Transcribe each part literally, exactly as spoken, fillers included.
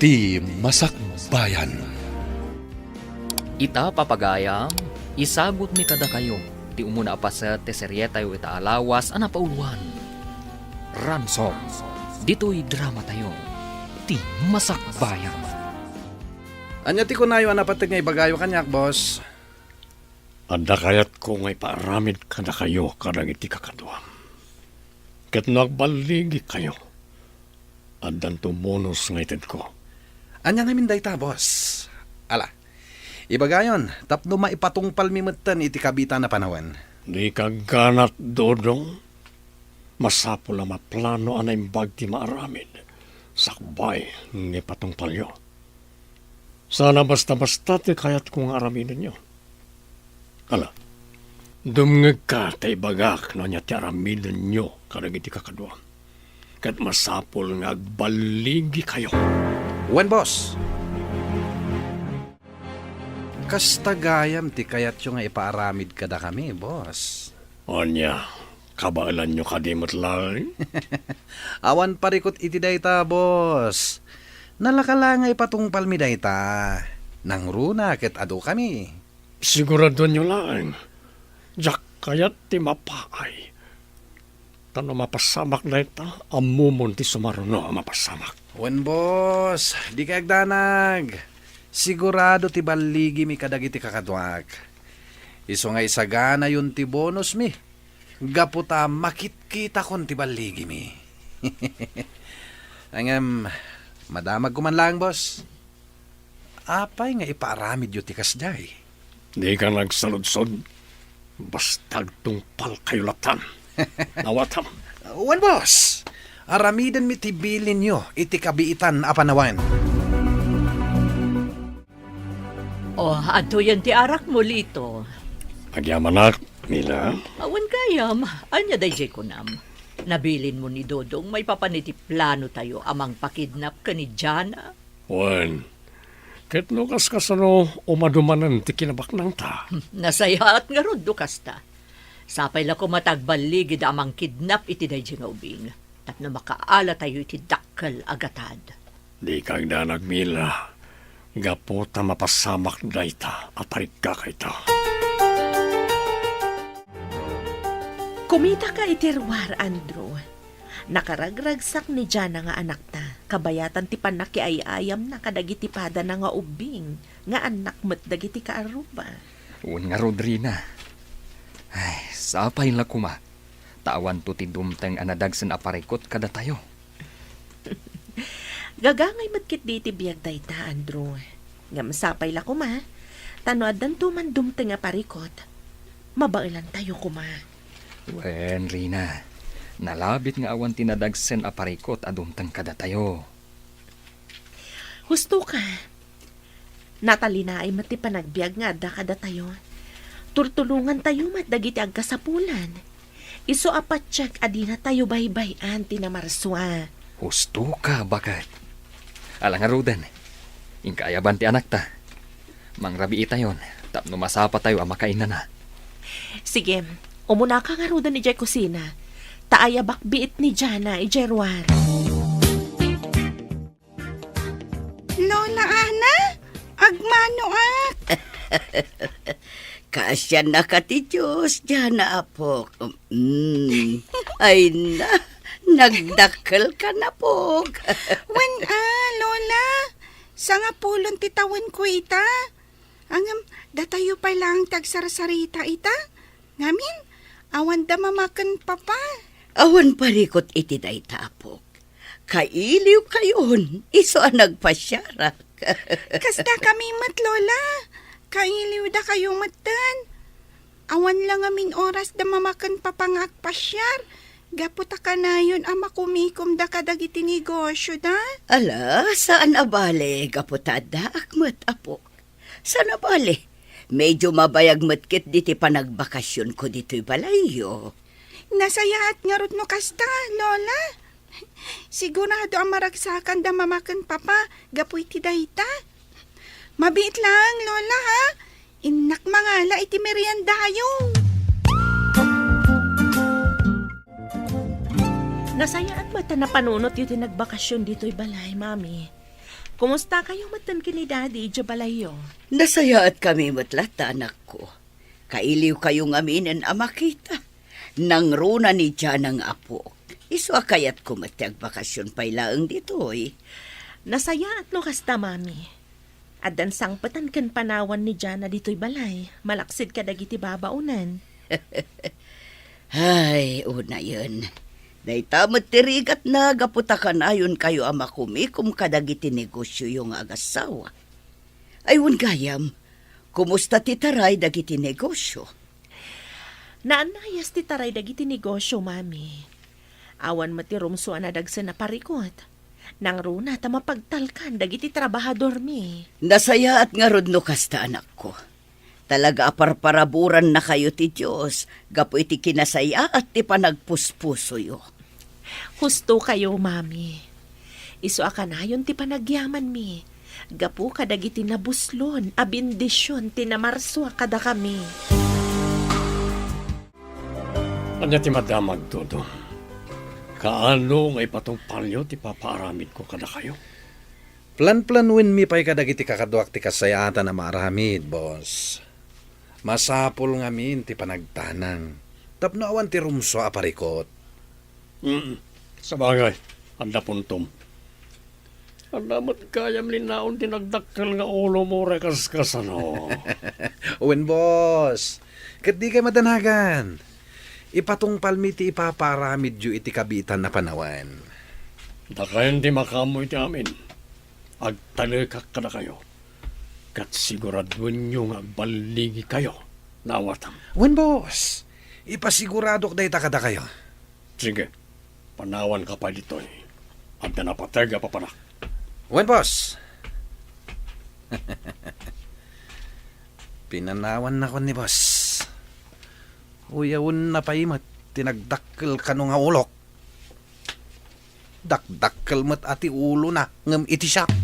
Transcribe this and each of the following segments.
Ti Masakbayan. Ita, papagayam, isagutmi kadakayo ti umuna a paset ti serietayo ita a lawas a napauluan, Ransom. Ditoy dramatayo, Ti Masakbayan. Ania ti kunayo a napateg nga ibagayo kaniak, boss? Adda kayatko nga ipaaramid kadakayo kadagiti kakaduam. Ket no agballigikayo, addanto bonus nga itedko. Ania ngamin dayta, boss? Ala, ibagayon tapno maipatungpalmi metten iti kabiitan a panawen. Dika agganat, Dodong. Masapul a maplano a naimbag ti maaramid sakbay nga ipatungpalyo. Saan a basta-basta ti kayatko nga aramidenyo. Ala, dumngegka ta ibagak no ania ti aramidenyo kadagiti kakaduam. Ket masapul nga agballigikayo. Wen, boss. Kasta gayam ti kayatyo nga ipaaramid kadakami, boss. Ania, kabaelanyo kadi met laeng? Awan parikut iti dayta, boss. Nalaka la nga ipatungpalmi dayta. Nangruna ket adukami. Siguradoanyo laeng. Diak kayat ti mapaay. Ta no mapasamak dayta, ammomon ti sumaruno a mapasamak. Wen, boss, dika agdanag. Sigurado ti balligimi kadagiti kakaduak. Isu nga isaganayon ti bonusmi, gapu ta makitkitakon ti balligimi. Ngem, madamagko man laeng, boss. Apay nga ipaaramidyo ti kasdiay? Dika nagsaludsod. Basta agtungpalkayo lattan. Awatam. Wen, boss. Aramidenmi ti bilinyo iti kabiitan a panawen. O, adtoyen ti arakmo, Lito. Agyamanak, Mila. Awan gayam. Ania daydiay kunam? Nabilinmo ni Dodong maipapan iti planotayo a mangpakidnap ken ni Jana? Wen, ket no kaskasano, umadumanen ti kinabaknangta. Nasayaat ngarud no kasta. Sapay la koma ta agballigida a mangkidnap iti daydiay nga ubing, tapno makaalatayo iti dakkel a gatad. Dika agdanag, Mila, gapu ta mapasamak dayta a parikkaka ita. Kumitaka iti ruar, Andrew. Nakaragragsak ni Jana nga anakta, kabayatan ti pannakiay-ayamna kadagiti padana nga ubbing nga annak met dagiti kaarruba. Wen ngarud, Rina. Ay, sapay la koma ta awanto ti dumteng a nadagsen a parikut kadatayo. Gagangay met ketdi iti biag dayta, Andrew. Ngem sapay la koma, ta no addanto man dumteng a parikut, mabaelantayo koma. Wen, Rina, nalabit nga awan ti nadagsen a parikut a dumteng kadatayo. Husto ka. Natalinaay met ti panagbiag nga adda kadatayo. Turtulongantayo met dagiti agkasapulan. Isu a patiek a dinatayo baybay-an ti namarsua. Husto ka, baket. Ala ngaruden, inka ayaban ti anakta. Mangrabiitayon tapno masapatayo a makainana. Sige, umunaka ngaruden idiay kusina, ta ayabak biit ni Jana idiay ruar. Lola Ana, agmanoak. Kaasiannaka ti Dios, Jana, apok. Mm. Ay na, nagdakkelka, apok. Wen a, Lola, sangapulon ti tawenko ita. Ngem, datayo pay laeng ti agsarsarita ita. Ngamin, awan da mama ken papa. Awan parikut iti dayta, apok. Kailiwkayon, isu a nagpasiarak. Kasdakami met, Lola. Kailiwdakayo metten. Awan la ngamin oras da mama ken papa nga agpasiar, gapu ta kanayon a makumikomda kadagiti negosioda. Ala, saan a bale, gapu ta addaak met, apok. Saan a bale, medio mabayag met ketdi ti panagbakasionko ditoy balayyo. Nasayaat ngarud no kasta, Lola. Sigurado a maragsakanda mama ken papa gapu iti dayta. Mabiit laeng, Lola, ha? Innak mangala iti meriendayo. Nasayaat met ta napanunotyo ti nagbakasion ditoy balay, Mami. Kumustakayo metten ken ni Daddy idiay balayyo? Nasayaatkami met latta, anakko. Kailiwkayo ngaminen a makita. Nangruna ni Jana nga apok. Isu a kayatko met ti agbakasyon pay laeng ditoy. Nasayaat no kasta, Mami. Addan sangpetan ken panawan ni Jana ditoy balay, malaksid kadagiti babaonen. Ay, unayen. Dayta met ti rigatna gapu ta kanayonkayo a makumikom kadagiti negosioyo nga agassawa. Ay, wen gayam, kumusta ti taray dagiti negosio? Naannayas ti taray dagiti negosio, Mami. Awan met ti rumsua a nadagsen a parikut. Nangruna ta mapagtalkan dagiti trabahadormi. Nasayaat ngarud no kasta, anakko. Talaga a parparaburannakayo ti Dios gapu iti kinasayaat ti panagpuspusoyo. Hustokayo, Mami. Isu a kanayon ti panagyamanmi. Gapu kadagiti nabuslon a bendision ti namarsua kadakami. Ania ti madamag, Dodong? Kaano nga ipatungpalyo ti papaaramidko kadakayo? Planplanuenmi pay kadagiti kakaduak ti kasayaatan a maaramid, boss. Masapul ngamin ti panagtanang tapno awan ti rumsua a parikut. Mm, sabagay, adda puntom. Adda met gayam linnaon ti nagdakkel nga ulomo, uray kaskasano. Wen, boss. Ket dikay madanagan. Ipatungpalmi ti ipapaaramidyo iti kabiitan a panawen. Dakayon ti makaammo iti amin. Agtalekak kadakayo. Ket siguraduenyo nga agballigikayo no awatam. Wen, boss. Ipasiguradok dayta kadakayo. Sige, panawanka pay ditoy. Adda napateg a papanak. Wen, boss. Pinanawannakon ni boss. Uyawenna pay met ti nagdakkel kano nga ulok. Dakdakkel met a ti ulona ngem iti siak.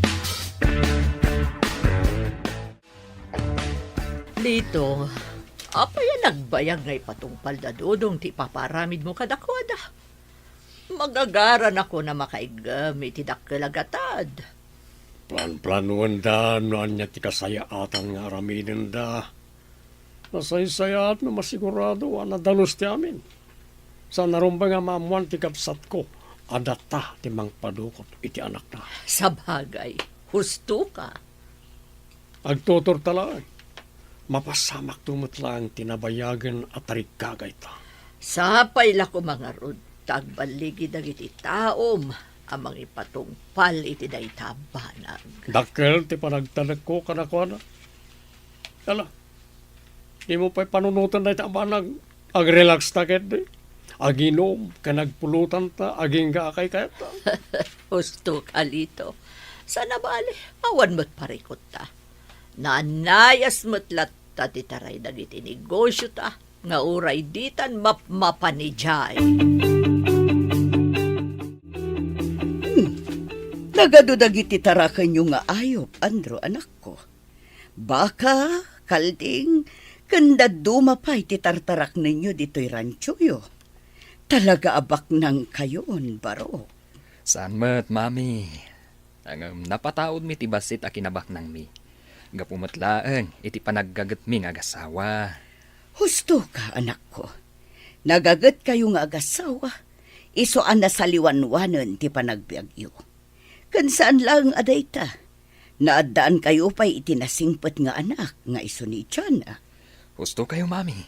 Lito, apay a nagbayag nga ipatungpal da Dodong ti ipapaaramidmo kadakuada? Magagaranakon a makaiggem iti dakkel a gatad. Planplanuenda no ania ti kasayaatan nga aramidenda. Nasaysayaat no masigurado a nadalus ti amin. Saan a rumbeng a maammoan ti kabsatko a data ti mangpadukot iti anakna. Sabagay, husto ka. Agtuturta laeng. Mapasamakto met laeng ti nabayagen a tariggagayta. Sapay la koma ngarud ta agballigi dagiti taom a mangipatungpal iti dayta a banag. Dakkel ti panagtalekko kadakuada. Ala, dimo pay panunoten dayta a banag. Agrelax ta ketdi. Aginom ken agpulutan ta agingga a kaykayatta. Husto ka, Lito. Saan a bale, awan met parikutta. Naannayas met latta ti taray dagiti negosiota nga uray ditan mapmapan idiay. Hmm. Nagadu dagiti tarakenyo nga ayup, Andrew, anakko. Baka, kalding, ken dadduma pay ti tartaraknenyo ditoy ranchoyo. Talaga a baknangkayon, barok. Saan met, Mami. Ngem napataudmi ti bassit a kinabaknangmi. Gapu met laeng iti panaggagetmi nga agassawa. Husto ka, anakko. Nagagetkayo nga agassawa, isu a nasaliwanwanen ti panagbiagyo. Ken saan laeng a dayta, naaddaankayo pay iti nasingpet nga anak nga isu ni Jana. Hustokayo, Mami.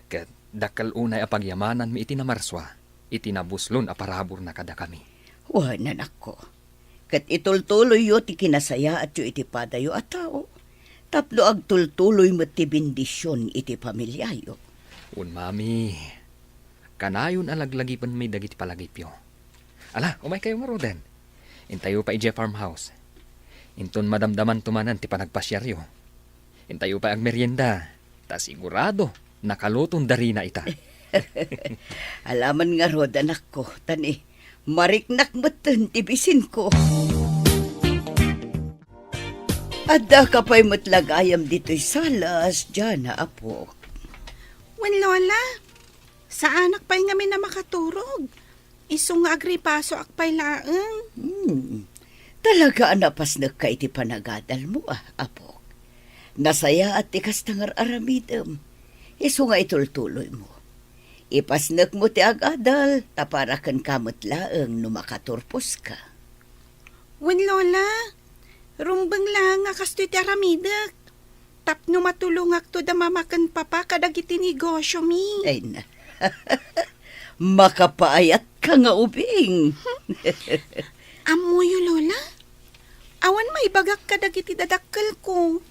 Ket dakkel unay a pagyamananmi iti namarsua, iti nabuslon a paraburna kadakami. Wen, anakko. Ket itultuloyyo ti kinasayaatyo iti padayo a tao, tapno agtultuloy met ti bendision iti familiayo. Wen, Mami. Kanayon a laglagipenmi dagiti palagipyo. Ala, umaykayo ngaruden. Intayo pay idiay farmhouse. Inton madamdamanto manen ti panagpasiaryo. Intayo pay agmerienda. Ta sigurado, nakaluton darina ita. Alaman ngarud, anakko, ta ni, mariknak metten ti bisinko. Addaka pay met la gayam ditoy salas, Jana, apo. Wen, Lola, saanak pay ngamin a makaturog. Isu nga agripasoak pay laeng. Hmm. Talaga a napasnekka iti panagadalmo, a, apok. Nasayaat ti kasta nga ar-aramidem. Isu nga itultuloymo. Ipasnekmo ti agadal, ta para kenka met laeng no makaturposka. Wen, Lola, rumbeng laeng a kastoy ti aramidek. Tapno matulongakto da mama ken papa kadagiti negosiomi. Ay na. Makapaayatka nga ubing. Ammoyo, Lola? Awan maibagak kadagiti dadakkelko.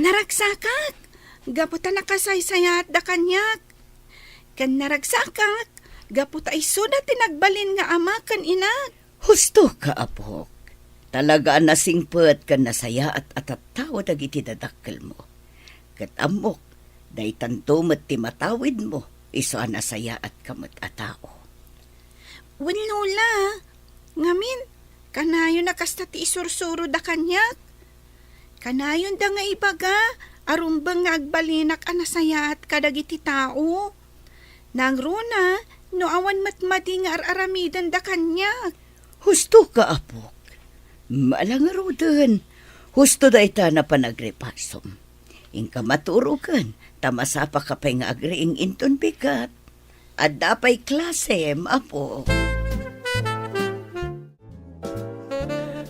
Naragsakak, gapu ta nakasaysayaatda kaniak. Ken naragsakak, gapu ta isuda ti nagbalin nga ama ken inak. Hustoka, apok. Talaga a nasingpet ken nasayaat a tattao dagiti dadakkelmo. Ket ammok, daytanto met ti matawidmo, isu a nasayaatka met a tao. Wen, Lola, ngamin, kanayon a kasta ti isursuroda kaniak. Kanayonda nga ibaga a rumbeng nga agbalinak a nasayaat kadagiti tao. Nangruna, no awan met madi nga ar-aramidenda kaniak. Hustoka, apok. Ala ngaruden, husto dayta a panagripasum. Inka maturogen, ta masapaka pay nga agriing inton bigat. Adda pay klasem, apo.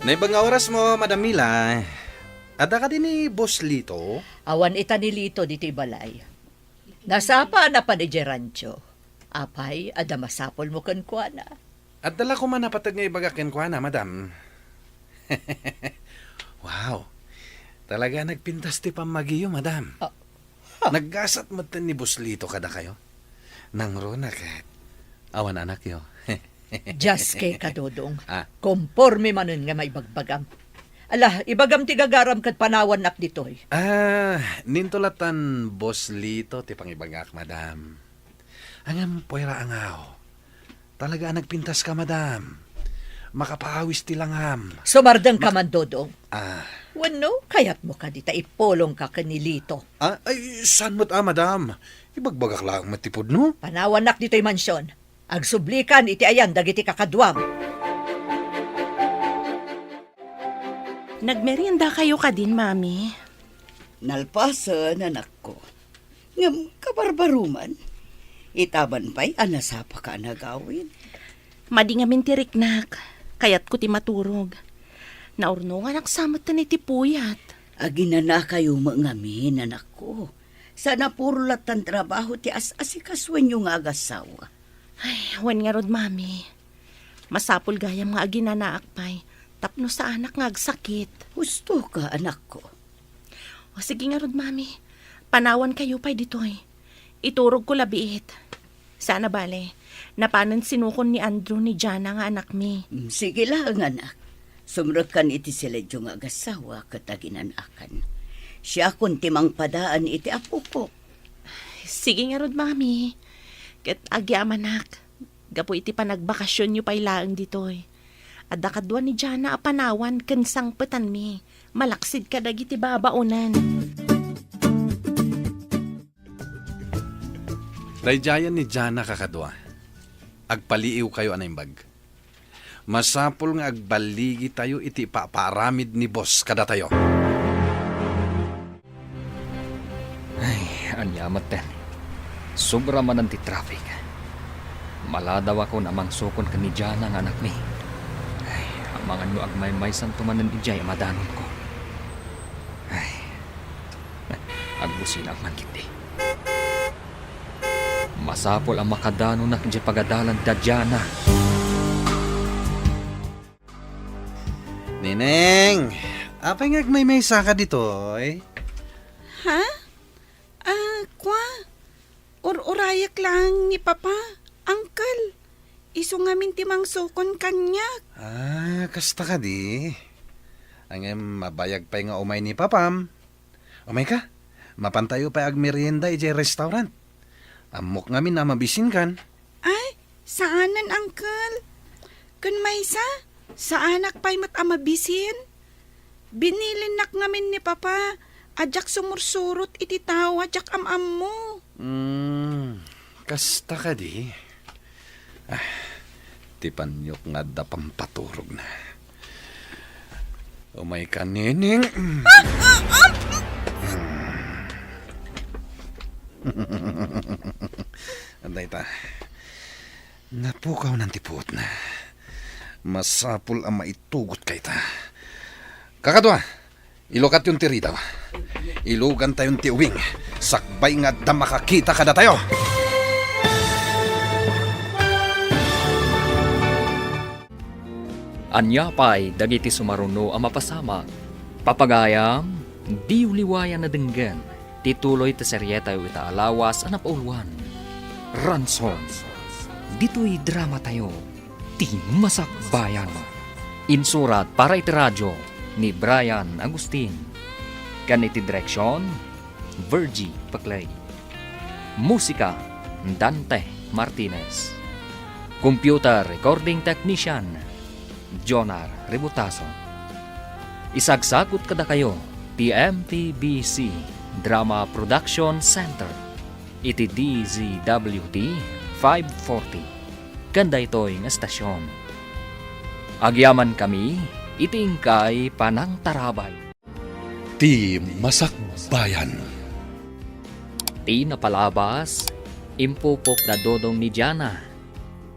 Naimbag nga orasmo, Madam Mila. Adda kadi ni Boss Lito? Awan ita ni Lito ditoy balay. Nasapa a napan idiay rancho. Apay, adda masapulmo kenkuana? Adda la koma napateg nga ibagak kenkuana, madam. Wow! Talaga a nagpintas ti pammagiyo, madam. Ah, ha. Naggasat metten ni Boss Lito kadakayo. Nangruna ket awan anakyo. Diaske ka, Dodong. Ah. Komporme manen nga maibagbagam. Ala, ibagam ti gagaram ket panawannak ditoy. Ah, ninto latan Boss Lito ti pangibagak, madam. Ngem puera a ngaw. Talaga a nagpintaska, madam. Makapaawis ti langam. Sumardengka man, Dodong. Ah. Wenno, kayatmo kadi ta ipulongka ken ni Lito? Ah, ay, saan met a, madam? Ibagbagak laeng met ti pudno. Panawannak ditoy mansion. Agsublikan iti ayan dagiti kakaduam. Nagmeriendakayo kadin, Mami? Nalpasen, anakko. Ngem kabarbaruman, itaman pay a nasapaka a nagawid. Madi ngamin ti riknak, kayatko ti maturog. Naurnonganak sa metten iti puyat. Aginanakayo met ngamin, anakko. Saan a puro lattan trabaho ti as-asikasoenyo nga agassawa. Ay, wen ngarud, Mami. Masapul gayam nga aginanaak pay tapno saanak nga agsakit. Hustoka, anakko. O, sige ngarud, Mami. Panawankayo pay ditoy. Iturogko la biit. Saan a bale, napanen sinukon ni Andrew ni Jana nga anakmi. Mm, sige laeng, anak. Sumrekkan iti siledyo nga agassawa ket aginanakan. Siakon ti mangpadaan iti apokok. Sige ngarud, Mami. Ket agyamanak, gapu iti panagbakasionyo pay laeng ditoy. Adda kadua ni Jana a panawan ken sangpetanmi, malaksid kadagiti babaonen. Daydiayen ni Jana kakadua. Agpaliiwkayo a naimbag. Masapul nga agballigitayo iti ipapaaramid ni boss kadatayo. Ay, ania metten. Sobra manen ti traffic. Maladawakon a mangsukon ken ni Jana nga anakmi. Ay, amangan no agmaymaysanto manen idiay a madanonko. Ay, agbusinak man ketdi. Masapul a makadanonak idiay pagadalan da Jana. Neneng, apay nga agmaymaysaka ditoy? Ha? Ah, kua, ur-urayak laeng ni Papa, Uncle. Isu ngamin ti mangsukon kaniak. Ah, kasta kadi. Ngem mabayag pay nga umay ni Papam. Umayka, mapantayo pay agmerienda idiay restaurant. Ammok ngamin a mabisinkan. Ay, saanen, Uncle. Ken maysa, saanak pay met a mabisin. Binilinnak ngamin ni Papa a diak sumursurot iti tao a diak am-ammo. Hmm, kasta kadi. Ah, ti paniok nga adda pampaturogna. Umayka, Neneng. Dayta. Napukawnan ti puotna. Masapul a maitugot kayta. Kakadua, ilukatyon ti ridaw. Ilugantayon ti uwing. Sakbay nga adda makakita kadatayo. Ania pay dagiti sumaruno a mapasamak? Papagayam, diyo liwayan a denggen ti tuloy ti serietayo ita a lawas a napauluan, Ransom. Ditoy dramatayo, ti Masakbayan. Insurat para iti radio ni Brian Agustin. Ken iti direksion, Virgie Paclay. Musika, Dante Martinez. Computer recording technician, Jonar Ributaso. Isagsagut kadakayo ti M T B C Drama Production Center iti D Z W T five forty ken daytoy nga estasion. Agyamankami iti inkay panangtarabay. Ti Masakbayan. Ti napalabas, impupok da Dodong ni Diana.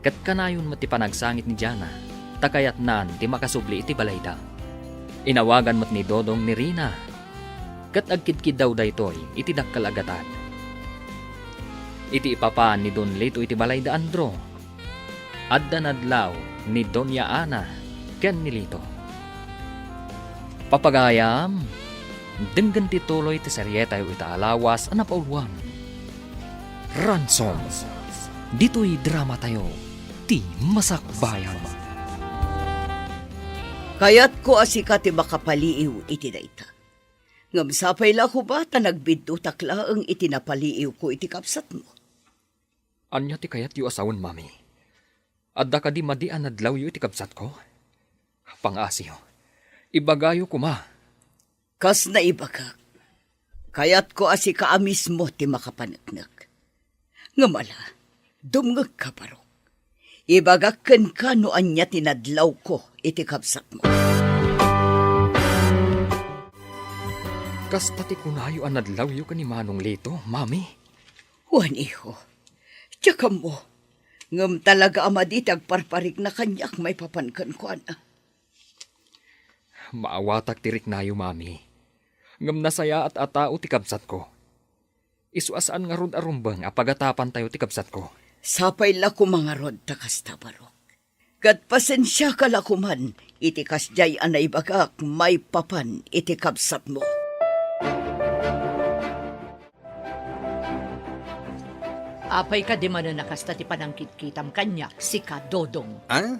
Ket kanayon met ti panagsangit ni Diana, ta kayatnan ti makasubli iti balayda. Inawagan met ni Dodong ni Rina, ket agkidkiddaw daytoy iti dakkel a gatad. Iti ipapan ni Don Lito iti balayda Andro, adda nadlaw ni Doña Ana ken ni Lito. Papagayam, denggen ti tuloy ti serietayo ita a lawas a napauluan, Ransom. Ditoy dramatayo, ti Masakbayan. Kayatko a sika ti makapaliiw iti dayta. Ngem sapay la koma ta nagbiddutak laeng iti napaliiwko iti kabsatmo. Ania ti kayatyo a sawen, Mami? Adda kadi madi a nadlawyo iti kabsatko? Pangngasiyo, ibagayo koma. Kas naibagak, kayatko a sika a mismo ti makapaneknek. Ngem ala, dumngegka, Barok. Ibagak kenka no ania ti nadlawko iti kabsatmo. Kasta ti kunayo a nadlawyo ken ni Manong Lito, Mami? Wen, iho. Diak ammo. Ngem talaga a madi ti agparparikna kaniak maipapan kenkuana. Maawatak ti riknayo, Mami. Ngem nasayaat a tao ti kabsatko. Isu a saan ngarud a rumbeng a pagatapantayo ti kabsatko. Sapay la koma ngarud ta kasta, Barok. Ket pasensiaka la koman iti kasdiay a naibagak maipapan iti kabsatmo. Apay kadi manen a kasta ti panangkitkitam kaniak, sika, Dodong? Ah?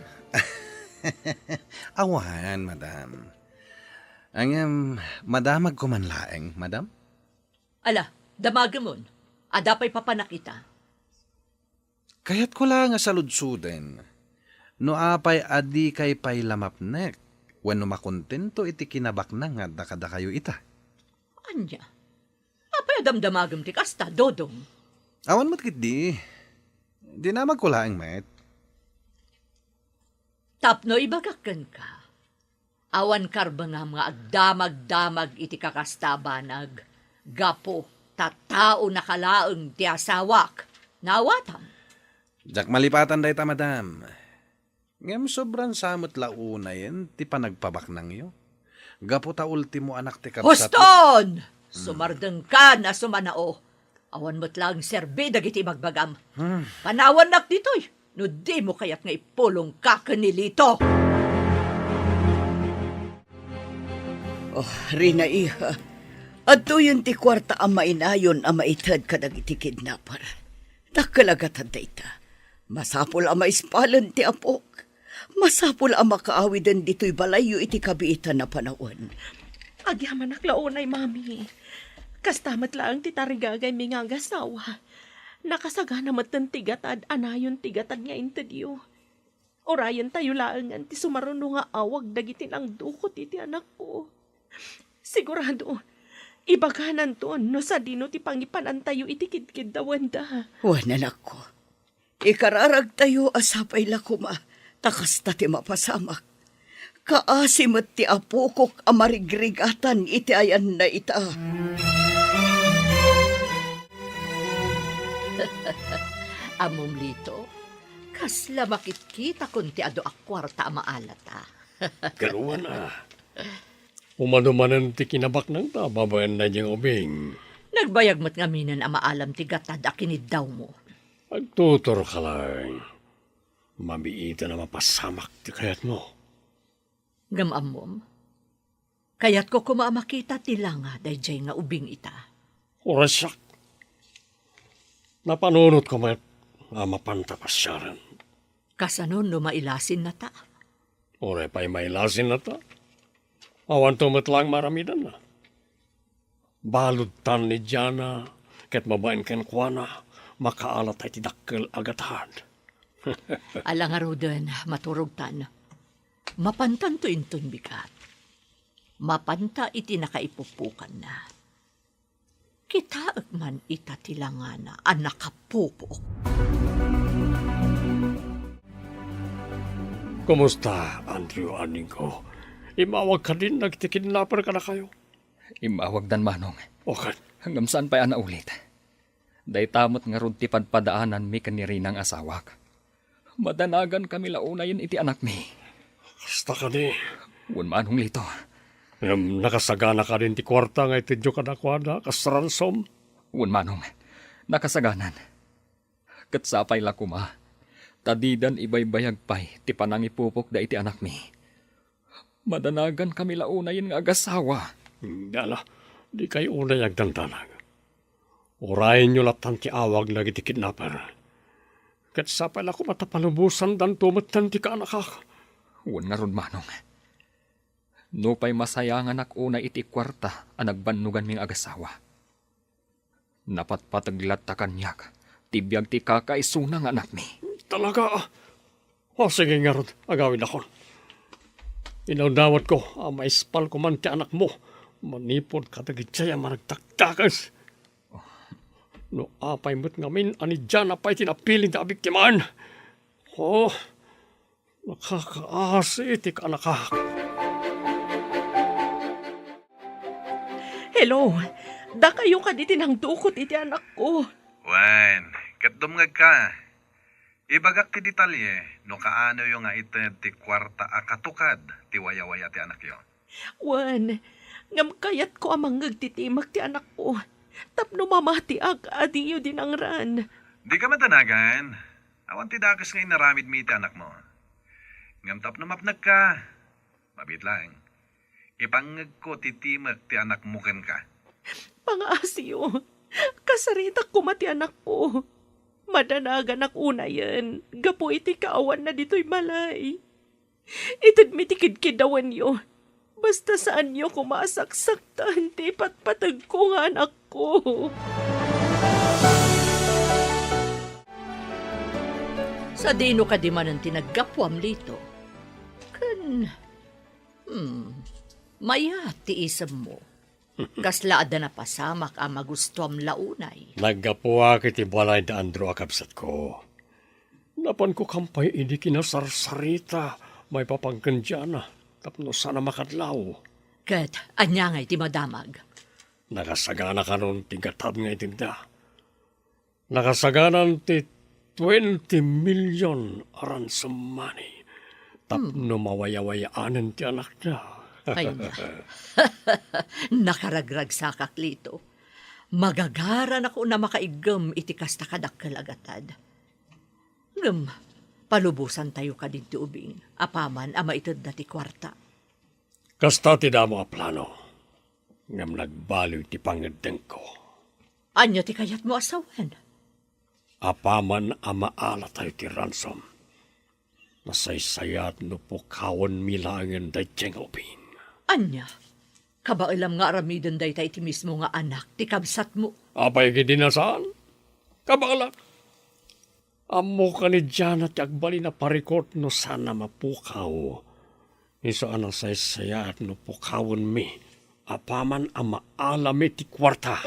Awan, madam. Ngem, madamagko man laeng, madam? Ala, damagemon. Adda pay papanak ita? Kayatko la nga saludsoden no apay a dikay pay la mapnek wenno makontento iti kinabaknang nga adda kadakayo ita. Ania? Apay a damdamagem ti kasta, Dodong? Awan met ketdi. Dinamagko laeng met. Tapno ibagak kenka, awan karbengam nga agdamagdamag iti kakasta a banag, gapu ta taonaka laeng ti asawak. Naawatam? Diak malipatan dayta, madam. Ngem sobran sa met la unayen ti panagpabaknangyo. Gapu ta ultimo anak ti kabsat. Huston! Hmm. Sumardengkan a sumanao. Awan met laeng serbi dagiti ibagbagam. Hmm. Panawannak ditoy no dimo kayat nga ipulongka ken ni Lito. Oh, Rina, iha, adtoyen ti kuarta a mainayon a maited kadagiti kidnapper. Dakkel a gatad dayta. Masapul a maispalen ti apok. Masapul a makaawiden ditoy balayyo iti kabiitan a panawen. Agyamanak la unay, Mami. Kasta met laeng ti tarigagaymi nga agasawa. Nakasagana metten ti gatad a nayon ti gatad nga intedyo. Urayentayo laengen ti sumaruno nga awag dagiti nangdukot iti anakko. Sigurado, ibagananto no sadino ti pangipanantayo iti kidkiddawenda. Wen, anakko, ikararagtayo a sapay la koma ta kasta ti mapasamak. Kaasi met ti apokok a marigrigatan iti ayanna ita. Ammom, Lito, kasla makitkitakon ti adu a kuarta a maalata. Garuan a. Umano manen ti kinabaknangta babaen daydiay nga ubing. Nagbayag met ngaminen a maalam ti gatad a kiniddawmo. Agtuturka laeng. Mamiiten a mapasamak ti kayatmo. Ngem ammom, kayatko koma a makita ti langa daydiay nga ubing ita. Uray siak. Napanunotko met a mapanta pasiaren. Kasano no mailasinnata? Uray pay mailasinnata. Awanto met laeng maaramidenna. Baludtan ni Diana, ket babaen kenkuana, makaalatay ti dakkel a gatad. Ala ngaruden, maturogtan. Mapantanto inton bigat. Mapanta iti nakaipupukanna. Kitaek man ita ti langana a nakapupok. Kumusta, Andrew, Aningko? Immawag kadin dagiti kidnapper kadakayo? Immawagdan, Manong. O ket? Ngem saan pay a naulit. Dayta met ngarud ti padpadaananmi ken ni Rinang asawak. Madanagankami la unayen iti anakmi. Kasta kadi? Wen, Manong Lito. Ngem nakasagana kadin ti kuarta nga itedyo kadakuada kas ransom? Wen, Manong. Nakasaganan. Ket sapay la koma, ta didan ibaybayag pay ti panangipupokda iti anakmi. Madanagankami la unayen nga agasawa. Ala, dikay unay agdandanag. Urayenyo lattan ti awag dagiti kidnapper. Ket sapay la koma ta palubosandanto metten ti kaanakak. Wen ngarud, Manong. Nupay masayanganak unay iti kuarta a nagbannoganmi nga agasawa, napatpateg latta kaniak ti biag ti kakaisuna nga anakmi. Talaga? O, sige ngarud, agawidakon. Inawdawatko a maispal koman ti anakmo manipud kadagiti a managdakdakes. No apay met ngamin a ni Diana pay ti napilida a biktimaan. O, nakakaasi ti kaanakak. Hello, dakayo kadi ti nangdukot iti anakko. Wen, ket dumngegka. Ibagak ti detalye no kaanoyo nga ited ti kuarta a katukad ti wayawaya ti anakyo. Wen, ngem kayatko a mangngeg ti timek ti anakko tapno mamatiak a diyo dinangran. Dika madanagan. Awan ti dakes nga inaramidmi iti anakmo. Ngem tapno mapnekka, mabiit laeng. Ipangngegko ti timek ti anakmo kenka. Pangaasiyo, kasaritak koma ti anakko. Madanaganak unayen gapu iti kaawanna ditoy balay. Itedmi ti kidkiddawenyo. Basta saanyo koma a saksaktan ti ipatpategko nga anakko. Sadino kadi manen ti naggapuam, Lito? Ken, hmm, mayat ti isemmo. Kasla adda napasamak a magustuam la unay. Naggapuak iti balay da Andrew a kabsatko. Napanko kampay idi kinasarsarita maipapan ken Diana tapno saan a makadlaw. Ket ania ngay ti madamag? Nakasagana kanon ti gatad nga itedda. Nakasaganan ti twenty million a ransom money tapno mawayawayaanen ti anakda. Ay na. Nakaragragsakak, Lito. Magagaranak una makaiggem iti kasta kadakkel a gatad. Ngem, palubosantayo kadin ti ubing apaman a maitedda ti kuarta. Kasta ti damo a plano, ngem nagbaliw ti pangngeddengko. Ania ti kayatmo a sawen? Apaman a maalatayo ti ransom, nasaysayaat no pukawenmi laengen daytoy nga ubing. Ania? Kabaelam nga aramiden dayta iti mismo nga anak ti kabsatmo? Apay kadi a saan? Kabaelak. Ammok a ni Diana ti agbalin a parikut no saan a mapukaw. Isu a nasaysayaat no pukawenmi apaman a maalami ti kuarta.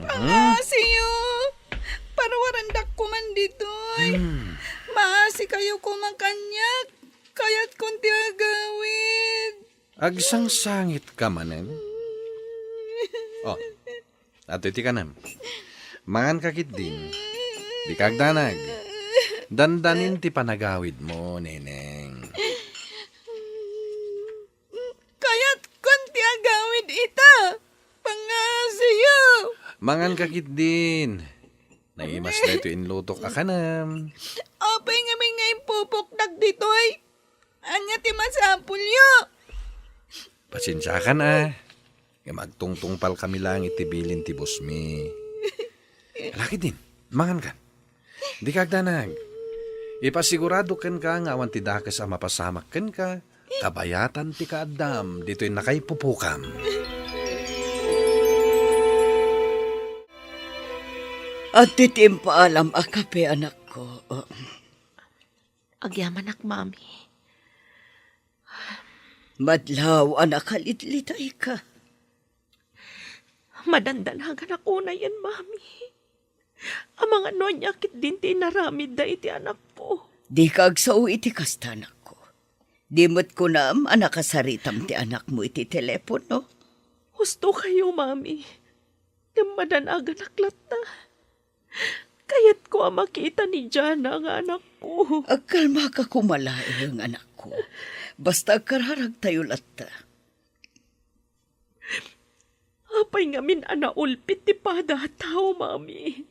Pangasiyo! Parwarandak koman ditoy. Hmm. Sikayo koma kaniak, kayatkon ti agawid. Agsangsangitka manen? Oh, adtoy ti kanem. Manganka ketdin. Dika agdanag. Dandanin ti panagawidmo, Neneng. Kayatkon ti agawid ita. Pangngaasim. Manganka ketdin. Naimas daytoy inlutok a kanem. Apay ngamin nga impupoktak ditoy? Ania ti masapulyo? Pasensiakan a. Ngem agtungtungpalkami laeng iti bilin ti bossmi. Ala ketdin, mangankan. Dika agdanag. Ipasigurado kenka nga awan ti dakes a mapasamak kenka, kabayatan ti kaaddam ditoy nakaipupokam. Adtoy ti impaalam a kape, anakko. Agyamanak, Mami. Madlaw a nakalitlitayka. Madandanaganak unayen, Mami. Amangan no ania ketdin ti inaramidda iti anakko. Dika agsao iti kasta, anakko. Di met kunam a nakasaritam ti anakmo iti telepono? Husto kayo, Mami. Ngem madanaganak latta. Kayatko a makita ni Jana nga anakko. Agkalmaka koma laeng, anakko. Basta agkararagtayo latta. Apay ngamin a naulpit ti pada a tao, Mami?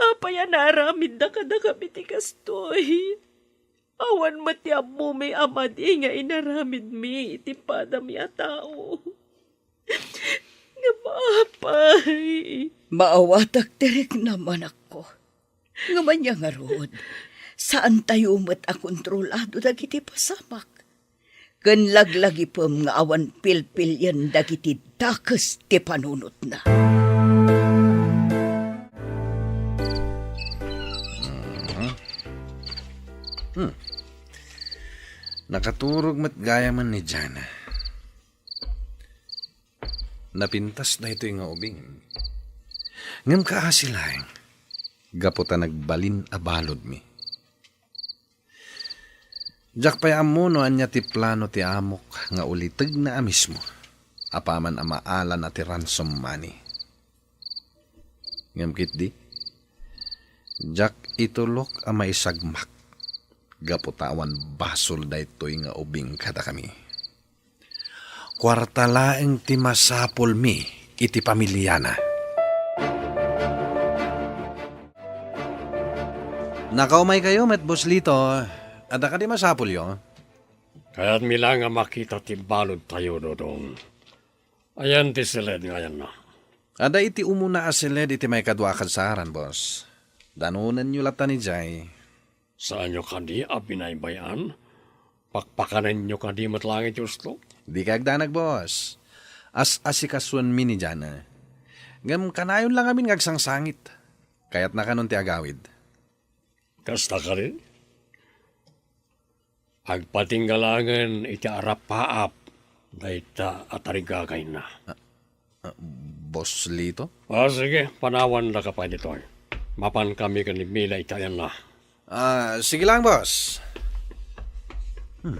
Apay a naaramidda kadakami ti kastoy? Awan met ti ammomi a madi nga inaramidmi iti padami a tao. Ngem apay? Maawatak ti riknam, anakko. Ngem ania ngarud, saantayo met a kontrolado dagiti pasamak. Ken laglagipem nga awan pilpilien dagiti dakes ti panunotna. Mhm. Hmm. Nakaturog met gayamen ni Jana. Napintas daytoy nga ubing. Ngem kaasi laeng, gapu ta nagbalin a baludmi. Diak pay ammo no ania ti plano ti amok nga ulitegna a mismo, apaman a maalana ti ransom money. Ngem ketdi, diak itulok a maisagmak, gapu ta awan basol daytoy nga ubing kadakami. Kuarta laeng ti masapulmi iti pamiliana. Nakaumaykayo met, Boss Lito. Adda kadi masapulyo? Kayatmi la nga makita ti baludtayo, Dodong. Ayan ti siled nga ayanna. Adda iti umuna a siled iti maikadua a kadsaaran, boss. Danonenyo latta ni Jay. Saanyo kadi a binaybay-an? Pakpakanenyo kadi met laeng iti usto? Dika agdanag, boss. As-asikasuenmi ni Jana. Ngem kanayon lang amin nga agsangsangit. Kayatna kanon ti agawid. Kasta kadi? Agpatingga laengen iti arapaap dayta a tarigagayna. Ah, ah, Boss Lito? Ah, sige, panawandak pay ditoy. Mapankami ken ni Mila iti ayanna. Ah, sige lang, boss. Hmm.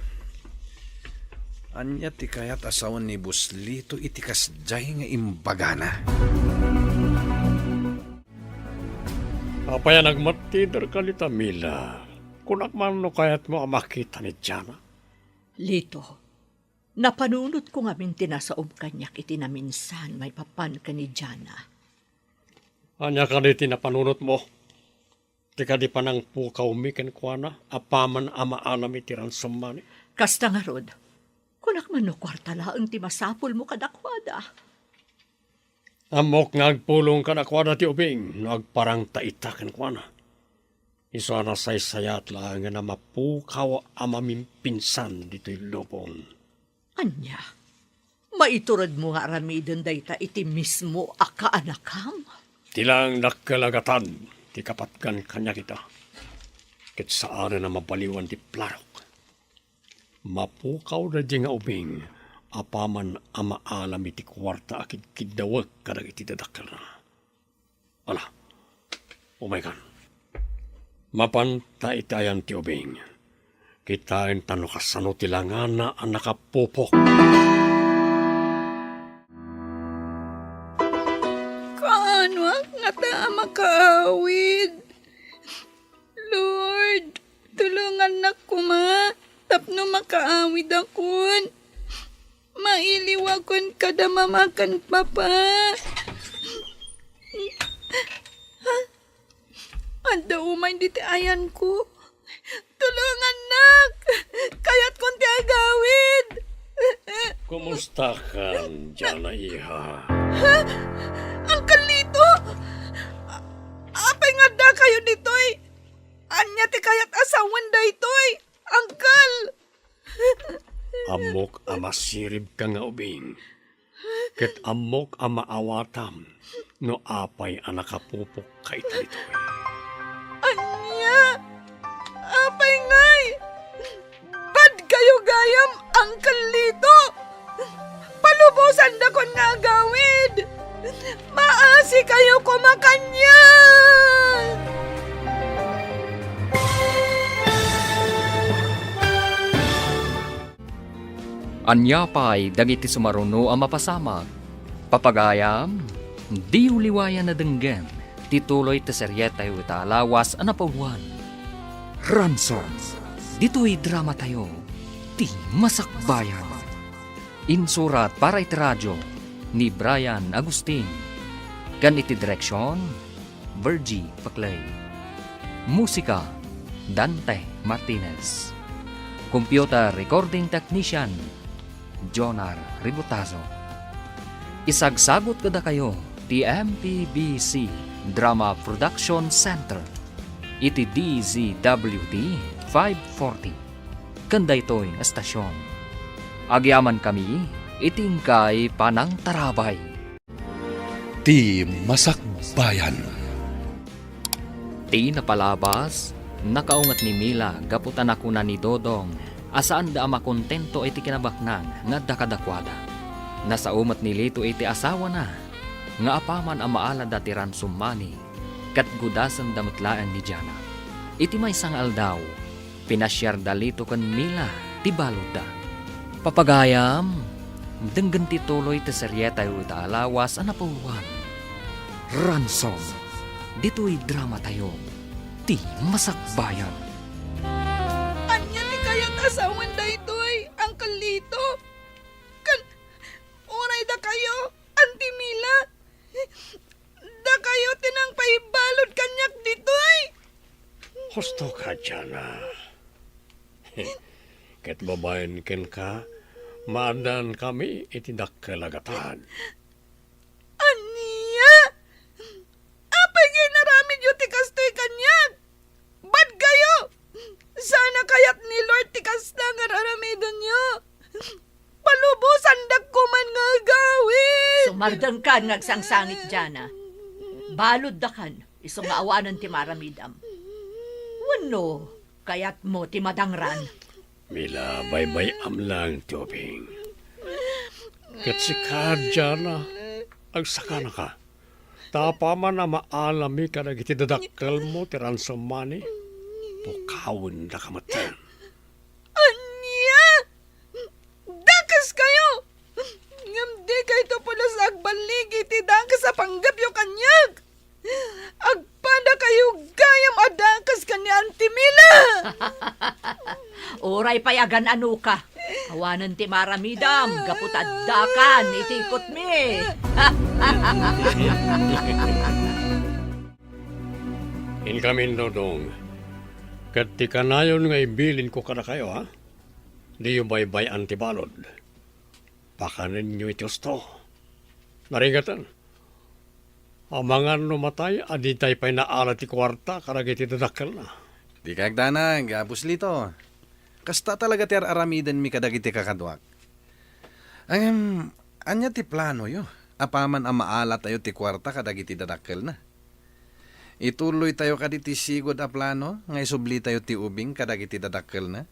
Ania ti kayat a sawen ni Boss Lito iti kasdiay nga imbagana? Apay a nagmattiderka dita, Mila? Kunak man no kayatmo a makita ni Jana. Lito, napanunotko ngamin ti nasaom kaniak iti naminsan maipapan ken ni Jana. Ania kadi ti napanunotmo? Ti kadi panangpukawmi kenkuana apaman a maalam iti ransom money? Kasta ngarud, kunak man no kuarta laeng ti masapulmo kadakuada. Ammok nga agpulong kadakuada ti ubing no agparangta ita kenkuana. Isu a nasaysayat laengen a mapukaw a mamimpinsan ditoy lubong. Ania? Maituredmo nga aramiden dayta iti mismo a kaanakam? Ti laeng dakkel a gatad ti kapatgan kaniak ita. Ket saanen a mabaliwan ti planok. Mapukaw daydiay nga ubing apaman a maalam iti kuarta a kidkiddawek kadagiti dadakkelna. Ala, umaykan. Mapanta iti ayan ti ubing. Kitaenta no kasano ti langana a nakapupok. Kaanoak ngata a makaawid? Lord, tulongannak koma tapno makaawidakon. Mailiwakon kada mama ken papa. Adda umay ditoy ayanko. Tulongannak! Kayatkon ti agawid! Kumustakan, Jana, iha? Ha? Uncle Lito! A-, apay nga addakayo ditoy? Ania ti kayat a sawen daytoy, Uncle? Ammok a masiribka nga ubing, ket ammok a maawatam no apay a nakapupokka ita ditoy. Ania? Apay ngay? Badkayo gayam, Uncle Lito! Palubosandakon nga agawid! Maasikayo koma kaniak! Ania pay dagiti sumaruno a mapasamak? Papagayam, diyo liwayan a denggen ti tuloy ti serietayo ita a lawas a napauluan. Ransom, ditoy dramatayo, ti Masakbayan. Insurat para iti radio ni Brian Agustin, ken iti direksion, Virgie Paclay. Musika, Dante Martinez. Computer Recording Technician, Jonar Ributazo. Isagsagut kadakayo ti M P B C Drama Production Center iti D Z W T five forty. Ken daytoy nga estasion, agyamankami iti inkay panangtarabay. Ti Masakbayan. Ti napalabas, nakaunget ni Mila gapu ta nakuna ni Dodong a saanda a makontento iti kinabaknang nga adda kadakuada. Nasao met ni Lito iti asawana nga apaman a maalada ti ransom money, ket gudasenda met laeng ni Jana. Iti maysa nga aldaw, pinasiarda Lito ken Mila ti baludda. Papagayam, denggen ti tuloy ti serietayo ita a lawas a napauluan. Ransom, ditoy dramatayo, ti Masakbayan. Ania ti kayat a sawen daytoy, Uncle Lito? Ken uray dakayo, Auntie Mila? Dakayo ti nangpaibalud kaniak ditoy. Husto ka, Jana. Ket babaen kenka, maaddankami iti dakkel a gatad. Ania? Apay nga inaramidyo ti kastoy kaniak? Badkayo! Saan a kayat ni Lord ti kasta nga aramidenyo? Palubosandak koman nga agawid! Sumardengkan nga agsangsangit, Jana. Baluddakan, isu nga awanen ti maaramidam. Wenno, kayatmo ti madangran? Mila, baybay-am lang ti ubing. Ket sika, Jana, agsakanaka. Ta apaman a maalami kadagiti dadakkelmo ti ransom money, pukawendaka metten. Ania? Dakaskayo! Ngem dikayto pulos agballigi iti dakes a panggepyo kaniak! Agpadakayo gayam a dakes ken ni Auntie Mila! Uray pay agan-anoka, awanen ti maaramidam gapu ta addakan iti ikutmi. Inkamin, Dodong, ket ti kanayon nga ibilinko kadakayo, ha? Diyo baybay-an ti balud. Pakanenyo iti husto. Narigaten, amangan no matay a ditay pay naala ti kuarta kadagiti dadakkelna. Dika agdanag, Apostolito. Kasta talaga ti ar-aramidenmi kadagiti kakaduak. Ngem, ania ti planoyo apaman a maalatayo ti kuarta kadagiti dadakkelna? Ituloytayo kadi ti sigud a plano nga isublitayo ti ubing kadagiti dadakkelna?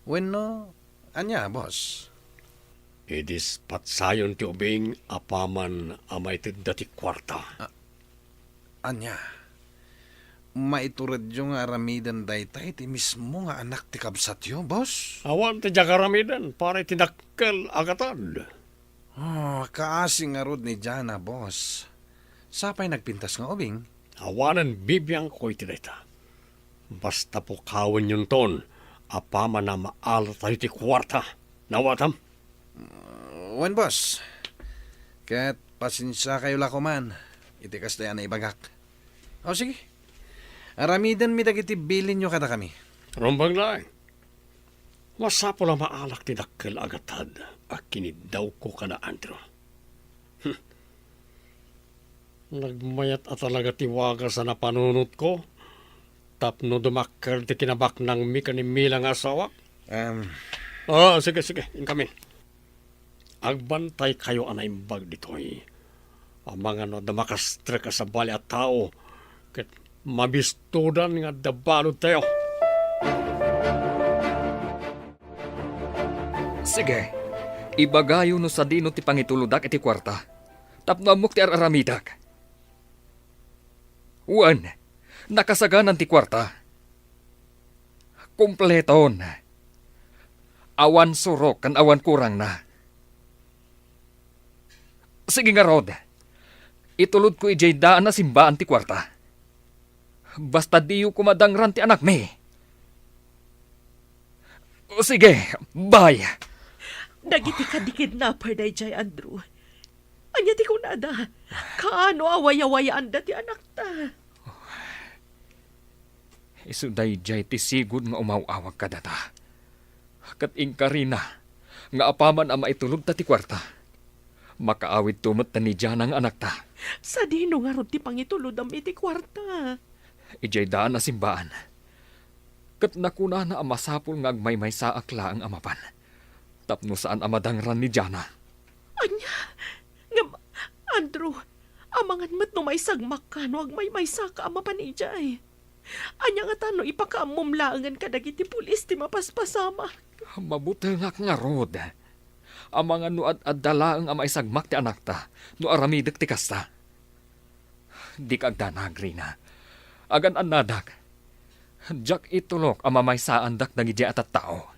Wenno, ania, boss? Idispatsayon ti ubing apaman a maitedda ti kuarta. A-, ania? maituredyo nga aramiden dayta iti mismo nga anak ti kabsatyo, boss? Awan ti diak aramiden para iti dakkel a gatad. Ah, kaasi ngarud ni Jana, boss. Sapay nagpintas nga ubing? Awanen bibiangko iti dayta. Basta pukawennonton, apaman a maalatayo ti kuarta. Nawatam? Wen, boss. Ket pasensiakayo la koman iti kasla a naibagak. O, sige. Aramidenmi dagiti bilinyo kadakami. Rumbeng laeng. Masapul a maalak ti dakkel a gatad a kiniddawko kada Andrew. Hmm. Nagmayat a talaga ti wagas a napanunotko tapno dumakkel ti kinabaknangmi ken ni Mila nga asawak. Em. Ah, sige, sige, inkami. Agbantaykayo a naimbag ditoy. Amangan no adda makastrek a sabali a tao ket mabistodan nga adda baludtayo. Sige, ibagayo no sadino ti pangitulodak iti kuarta, tapno ammok ti ar-aramidek. Wen, nakasaganan ti kuarta. Kompleton. Awan surok ken awan kurangna. Sige ngarud, itulodko idiay daan a simbaan ti kuarta. Basta diyo koma dangran ti anakmi. O, sige, bye. Dagiti kadi kidnapper daydiay, Andrew. Ania ti kunada? Kaano a wayawayaanda ti anakta? Isu daydiay ti sigud nga umaw-awag kadata. Ket inkarina nga apaman a maitulodta ti kuarta, makaawidto met ni Jana nga anakta. Sadino ngarud ti pangitulodam iti kuarta? Idiay daan a simbaan. Ket nakunana a masapul nga agmaymaysaak laeng a mapan, tapno saan a madangran ni Jana. Ania? Ngem, Andrew, amangan met no maisagmakka no agmaymaysaka a mapan idiay. Ania ngata no ipakaammom laengen kadagiti pulis ti mapaspasamak? Mabutengak ngarud. Amangan no ad-adda laeng a maisagmak ti anakta no aramidek ti kasta. Dika agdanag, Rina. Agan-annadak. Diak itulok a mamaysaandak dagidiay a tattao.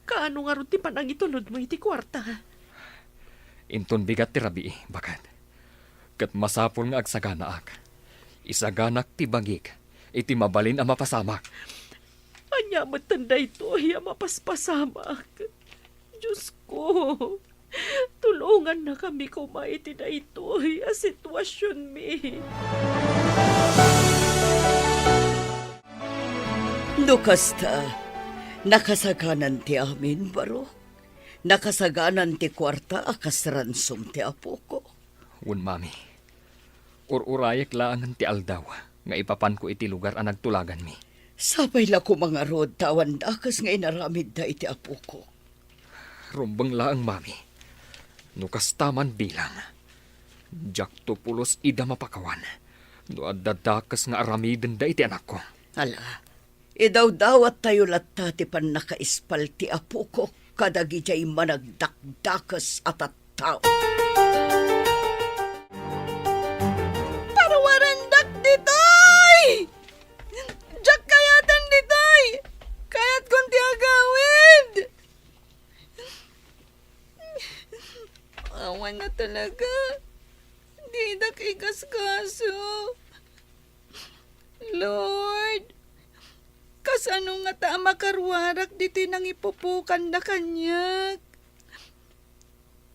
Kaano ngarud ti panangitulodmo iti kuarta? Inton bigat ti rabii, baket. Ket masapul nga agsaganaak. Isaganak ti bagik iti mabalin a mapasamak. Ania metten daytoy a mapaspasamak? Diosko, tulongannakami koma iti daytoy a situasionmi. No kasta, nakasaganan ti amin, barok. Nakasaganan ti kuarta a kas ransom ti apoko. Wen, Mami. Ur-urayek laengen ti aldaw nga ipapanko iti lugar a nagtulaganmi. Sapay la koma ngarud ta awan dakes nga inaramidda iti apoko. Rumbeng laeng, Mami. No kasta man bilang, diakto pulos ida mapakawan no adda dakes nga aramidenda iti anakko. Ala, idawdawattayo latta ti pannakaispal ti apoko kadagidiay managdakdakes a tattao. Parwarendak ditoy! Diak kayaten ditoy! Kayatkon ti agawid! Awan a talaga. Didak igasgaso. Lord, kasano ngata a makaruarak ditoy nangipupokanda kaniak?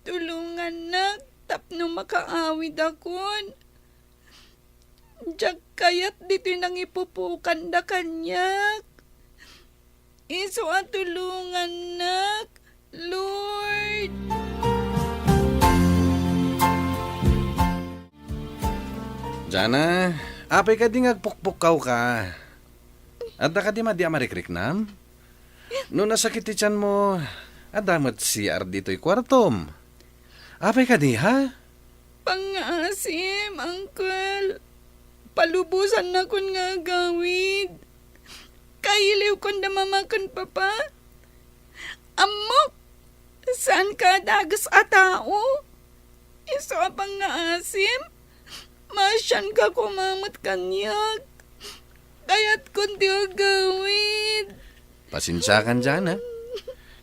Tulongannak tapno makaawidakon. Diak kayat ditoy nangipupokanda kaniak. Isu a tulongannak, Lord. Jana, apay kadi nga agpukpukkawka? Adda kadi madi a marikriknam? No nasakit ti tianmo, adda met C R ditoy kuartom. Apay kadi, ha? Pangngaasim, Uncle. Palubosannakon nga agawid. Kailiwkon da Mama ken Papa. Ammok, saanka a dages a tao. Isu a pangngaasim, maasianka koma met kaniak. Kayatkon ti agawid. Pasensiakan, Jana.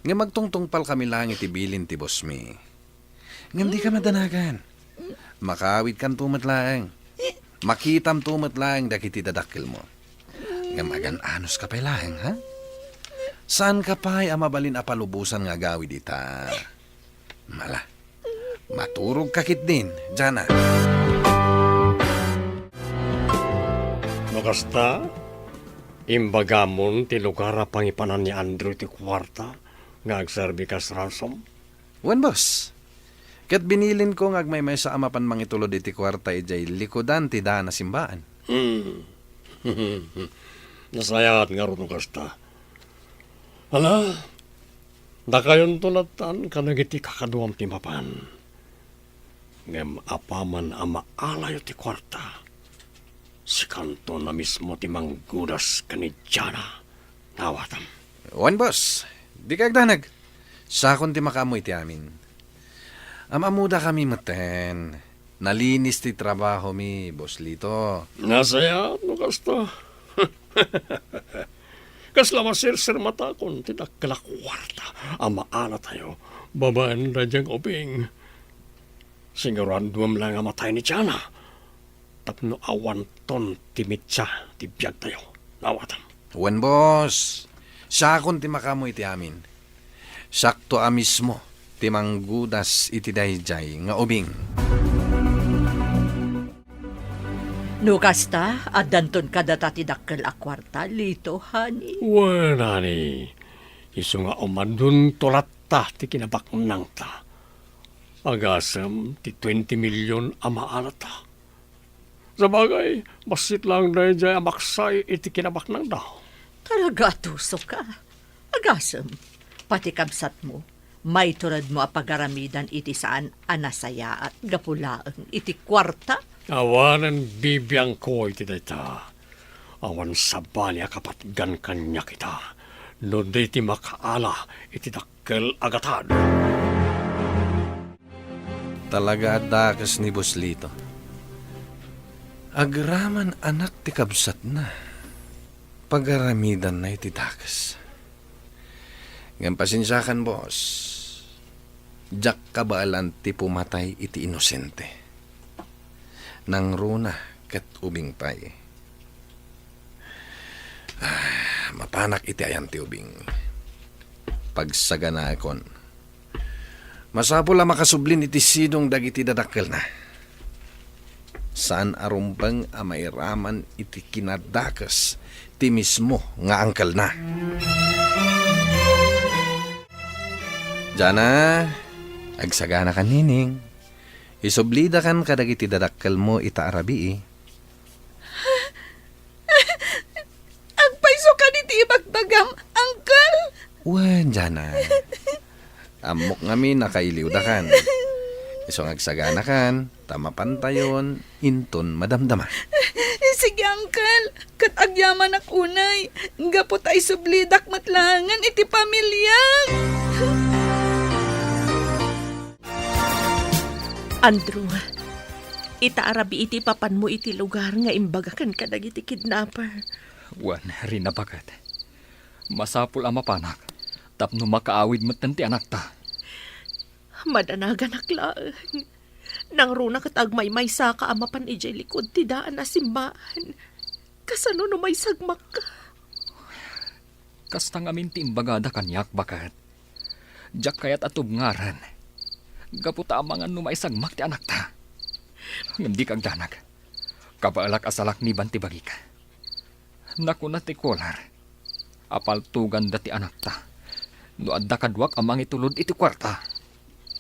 Ngem agtungtungpalkami laeng iti bilin ti bossmi. Ngem dika madanagan. Makaawidkanto met laeng. Makitamto met laeng dagiti dadakkelmo. Ngem agan-anoska pay laeng, ha? Saanka pay a mabalin a palubosan nga agawid ita. Mala. Maturogka ketdin, Jana. No kasta, imbagamon ti lugar a pangipanan ni Andrew ti kuarta nga agserbi kas ransom? Wen, boss. Ket binilinko nga agmaymaysa a mapan mangitulod iti kuarta idiay likudan ti daan a simbaan. Hmm. Nasayaat ngarud no kasta. Ala, dakayonto lattan kadagiti kakaduam ti mapan. Ngem apaman a maalayo ti kuarta, sikanto a mismo ti manggudas ken ni Jana. Naawatam. Wen, boss. Dika agdanag. Siakon ti makaammo iti amin. Am-ammodakami metten. Nalinis ti trabahomi, Boss Lito. Nasayaat no kasta. Kasla masirsirmatakon ti dakkel a kuarta a maalatayo babaen daydiay ubing. Siguraduem laeng a matay ni Jana tapno awanton ti mitsa ti biagtayo. Naawatam. Wen, boss. Siakon ti makaammo iti amin. Siakto a mismo ti manggudas iti daydiay nga ubing. No kasta, addanton kadata ti dakkel a kuarta, Lito, honey. Wen, honey. Isu nga umadunto latta ti kinabaknangta. Agasem ti twenty million a maalata. Sabagay, bassit laeng daydiay a maksay iti kinabaknangda. Talaga, atusoka. Agasem, pati kabsatmo, maituredmo a pagaramidan iti saan a nasayaat gapu laeng iti kuarta. Awanen bibiangko iti dayta. Awan sabali a kapatgan kaniak ita, no di ti makaala iti dakkel a gatad. Talaga a dakes ni Boss Lito. Agraman anak ti kabsatna. Pagaramidanna iti dakes. Ngem pasensiakan, boss. Diak kabaelan ti pumatay iti inosente. Nangruna ket ubing pay. Ah, mapanak iti ayan ti ubing. Pagsaganaekon. Masapul a makasublin iti sidong dagiti dadakkelna. Saan a rumbeng a mairaman iti kinadakes ti mismo nga angkelna. Jana, agsaganakan, Nining. Isublidakan kadagiti dadakkelmo ita a rabii. Agpayso kadi ti ibagbagam, Uncle? Wen, Jana. Ammok ngamin a kailiwdakan. Isu nga agsaganakan, ta mapantayon inton madamdama. Sige, Uncle. Ket agyamanak unay, gapu ta isublidak met laengen iti pamiliak. Andrew, ita a rabii iti ipapanmo iti lugar nga imbagaken kadagiti kidnapper. Wen, Rina, baket. Masapul a mapanak tapno makaawid metten ti anakta. Madanaganak laeng. Nangruna ket agmaymaysaka a mapan idiay likud ti daan a simbaan. Kasano no maisagmakka? Kasta ngamin ti imbagada kaniak, baket. Diak kayat a tubngaren. Gapu ta amangan no maisagmak ti anakta. Ngem dika agdanag. Kabaelak a salakniban ti bagik. Nakuna ti caller a paltoganda ti anakta no adda kaduak a mangitulod iti kuarta.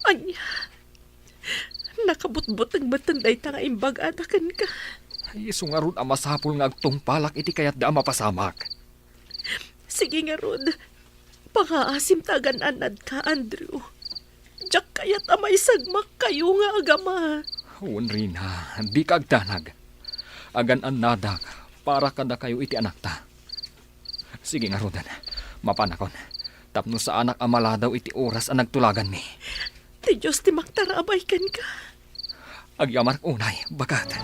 Ania? Nakabutbuteng metten dayta nga imbagada kenka. Isu ngarud a masapul nga agtungpalak iti kayatda a mapasamak. Sige ngarud, pangaasim ta agan-annadka, Andrew. Diak kayat a maisagmakkayo nga agama. Wen, Rina, dika agdanag. Agan-annadak para kadakayo iti anakta. Sige ngaruden, mapanakon, tapno saanak a maladaw iti oras a nagtulaganmi. Ti Dios ti mangtarabay kenka. Agyamanak unay, baket.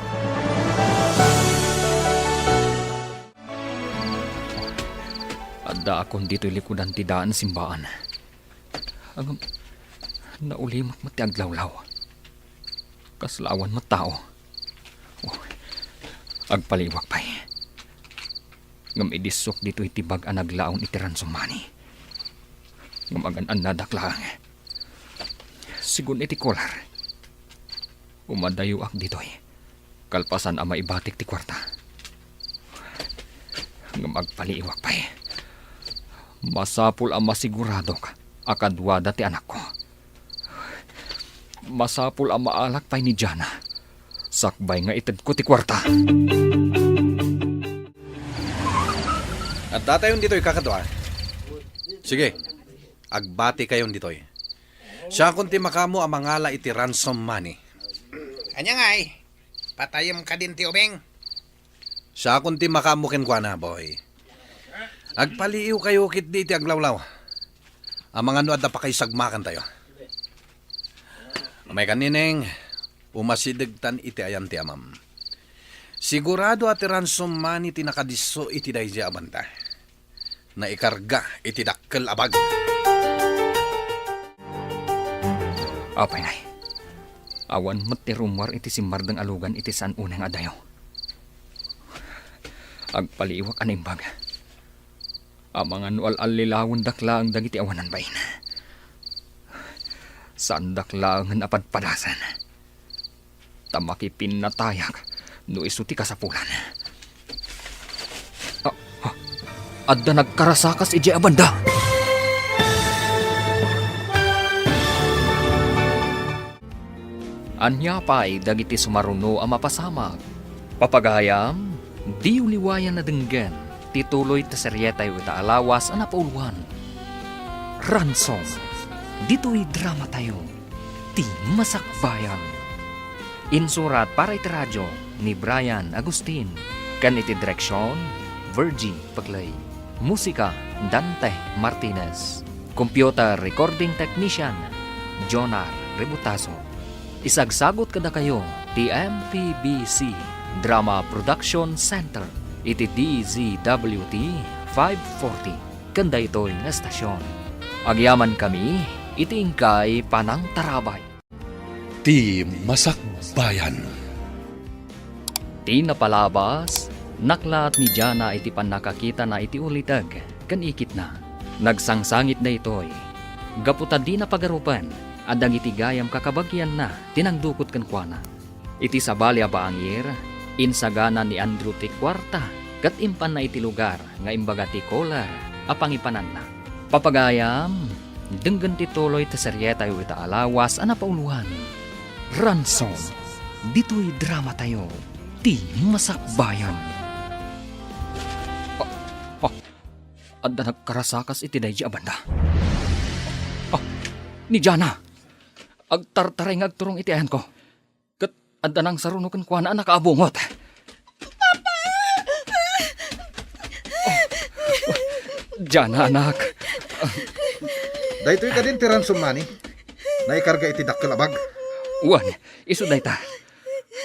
Addaakon ditoy likudan ti daan simbaan. Ngem naulimek met ti aglawlaw. Kasla awan met tao. Oh, agpaliiwak pay. Ngem idissok ditoy ti bag a naglaon iti ransom money. Ngem agan-annadak laeng. Sigun iti kolar, umadayoak ditoy kalpasan a maibatik ti kuarta. Ngem agpaliiwak pay. Masapul a masiguradok a kaduada ti anakko. Masapul a maalak pay ni Jana sakbay nga itedko ti kuarta. Addatayon ditoy, kakadua. Sige, agbatikayon ditoy. Siakon ti makaammo a mangala iti ransom money. Ania ngay? Patayem kadin ti ubing? Siakon ti makaammo kenkuana, boy. Agpaliiwkayo ketdi iti aglawlaw. Amangan no adda pakaisagmakantayo. Umaykan, Neneng, umasidegtan iti ayan ti amam. Sigurado a ti ransom money ti nakadisso iti daydi a banda. Naikarga iti dakkel a bag. Apay, nay. Awan met ti rummuar iti simmardeng a lugan iti saan unay nga adayo. Agpaliiwak a naimbag. Amangan no al-allilawendak laeng dagiti awanan bain. Saandak laengen a padpadasen. Ta makipinnatayak no isu ti kasapulan. Ah, ah, adda nagkarasakas idiay a banda. Ania pay dagiti sumaruno a mapasamak? Papagayam, diyo liwayan a denggen ti tuloy ta serietayo ita a lawas a napauluan. Ransom, ditoy dramatayo, ti Masakbayan. Insurat para iti radio ni Brian Agustin, ken iti direksion, Virgie Paclay. Musika, Dante Martinez. Computer recording technician, Jonar Rebutaso. Isagsagut kadakayo ti M P B C Drama Production Center iti D Z W T five forty ken daytoy nga estasion. Agyamankami iti inkay panangtarabay. Ti Masakbayan. Ti napalabas, naklaat ni Jana iti pannakakitana iti uliteg ken ikitna. Nagsangsangit daytoy gapu ta dina pagarupen a dagiti gayam kakabagianna ti nangdukot kenkuana. Iti sabali a bangir, insagana ni Andrew ti kuarta ket impanna iti lugar nga imbaga ti kolar a pangipananna. Papagayam, denggen ti tuloy ti serietayo ita a lawas a napauluan. Ransom, ditoy dramatayo, ti Masakbayan. Ah, ah, adda nagkarasakas iti daydi a banda. Ah, ni Jana, agtartaray nga agturong iti ayanko. Ket adda nangsaruno kenkuana a nakaabungot. Papa! Jana, anak. Daytoy kadin ti ransom money? Naikarga iti dakkel a bag? Wen, isu dayta.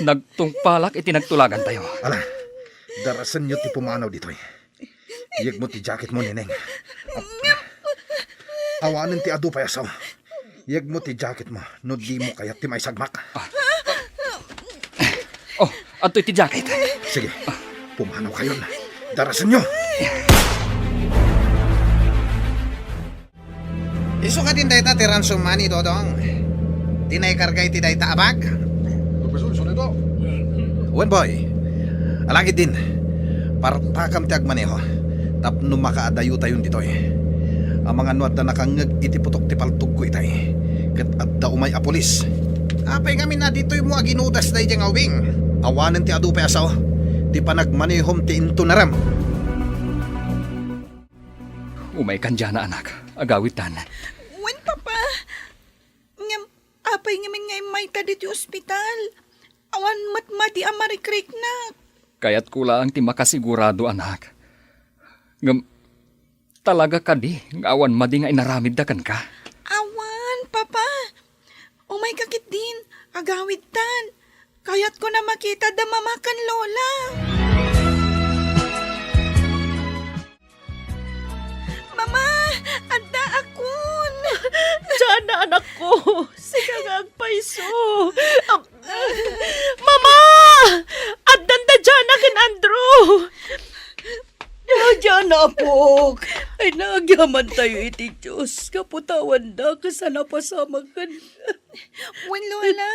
Nagtungpalak iti nagtulagantayo. Ala, darasenyo ti pumanaw ditoy. Yegmo ti jacketmo, Neneng. Awanen ti adu pay a sao. Yegmo ti jacketmo no dimo kayat ti maisagmak. Ah. Oh, adtoy ti jacket. Sige, pumanawkayon. Darasenyo. Isu kadin dayta ti ransom money, Dodong. Ti naikarga iti dayta a bag. Wen, boy. Alagidin, partakam ti agmaneho tapno makaadayotayon ditoy. Amangan no adda nakangngeg iti putok ti paltogko itay, ket adda umay a pulis. Apay ngamin a ditoymo aginudas daydiay nga ubing? Awanen ti adu pay a sao. Ti panagmanehom ti intunarem. Umaykan, Jana, anak. Agawidtan. Wen, Papa. Ngem, apay ngamin nga immayta ditoy ospital? Awan met madi a marikriknak. Kayatko laeng ti makasigurado, anak. Ngem, talaga kadi nga awan madi nga inaramidda kenka? Awan, Papa. Umayka ketdin, agawidtan. Kayatko a makita da Mama ken Lola. Apo, sika nga agpayso. Am-, Mama! Addan da Jana ken Andrew! Jana, apok. Ay, nagyamantayo iti Dios. Kaputawanda, kasano a pasamak ken Wen, Lola,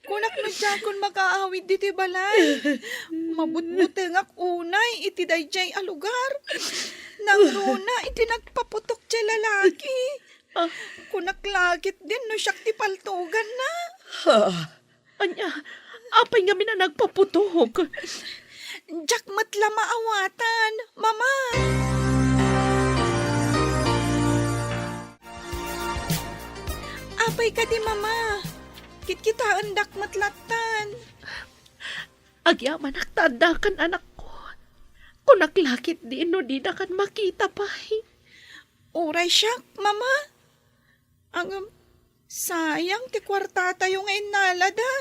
kunak no diakon makaawid ditoy balay. Mabutbutengak unay iti daydiay a lugar. Nangruna iti nagpaputok diay lalaki. Ah. Kunak la ketdin no siak ti paltuganna. Ha? Ania, apay ngamin a nagpaputok? Diak met la maawatan, Mama. Apay kadi, Mama? Kitkitaendak met lattan. Agyamanak ta addakan, anakko. Kunak la ketdin no didakan makita pay. Uray siak, Mama. Ngem, sayang ti kuartatayo nga innalada.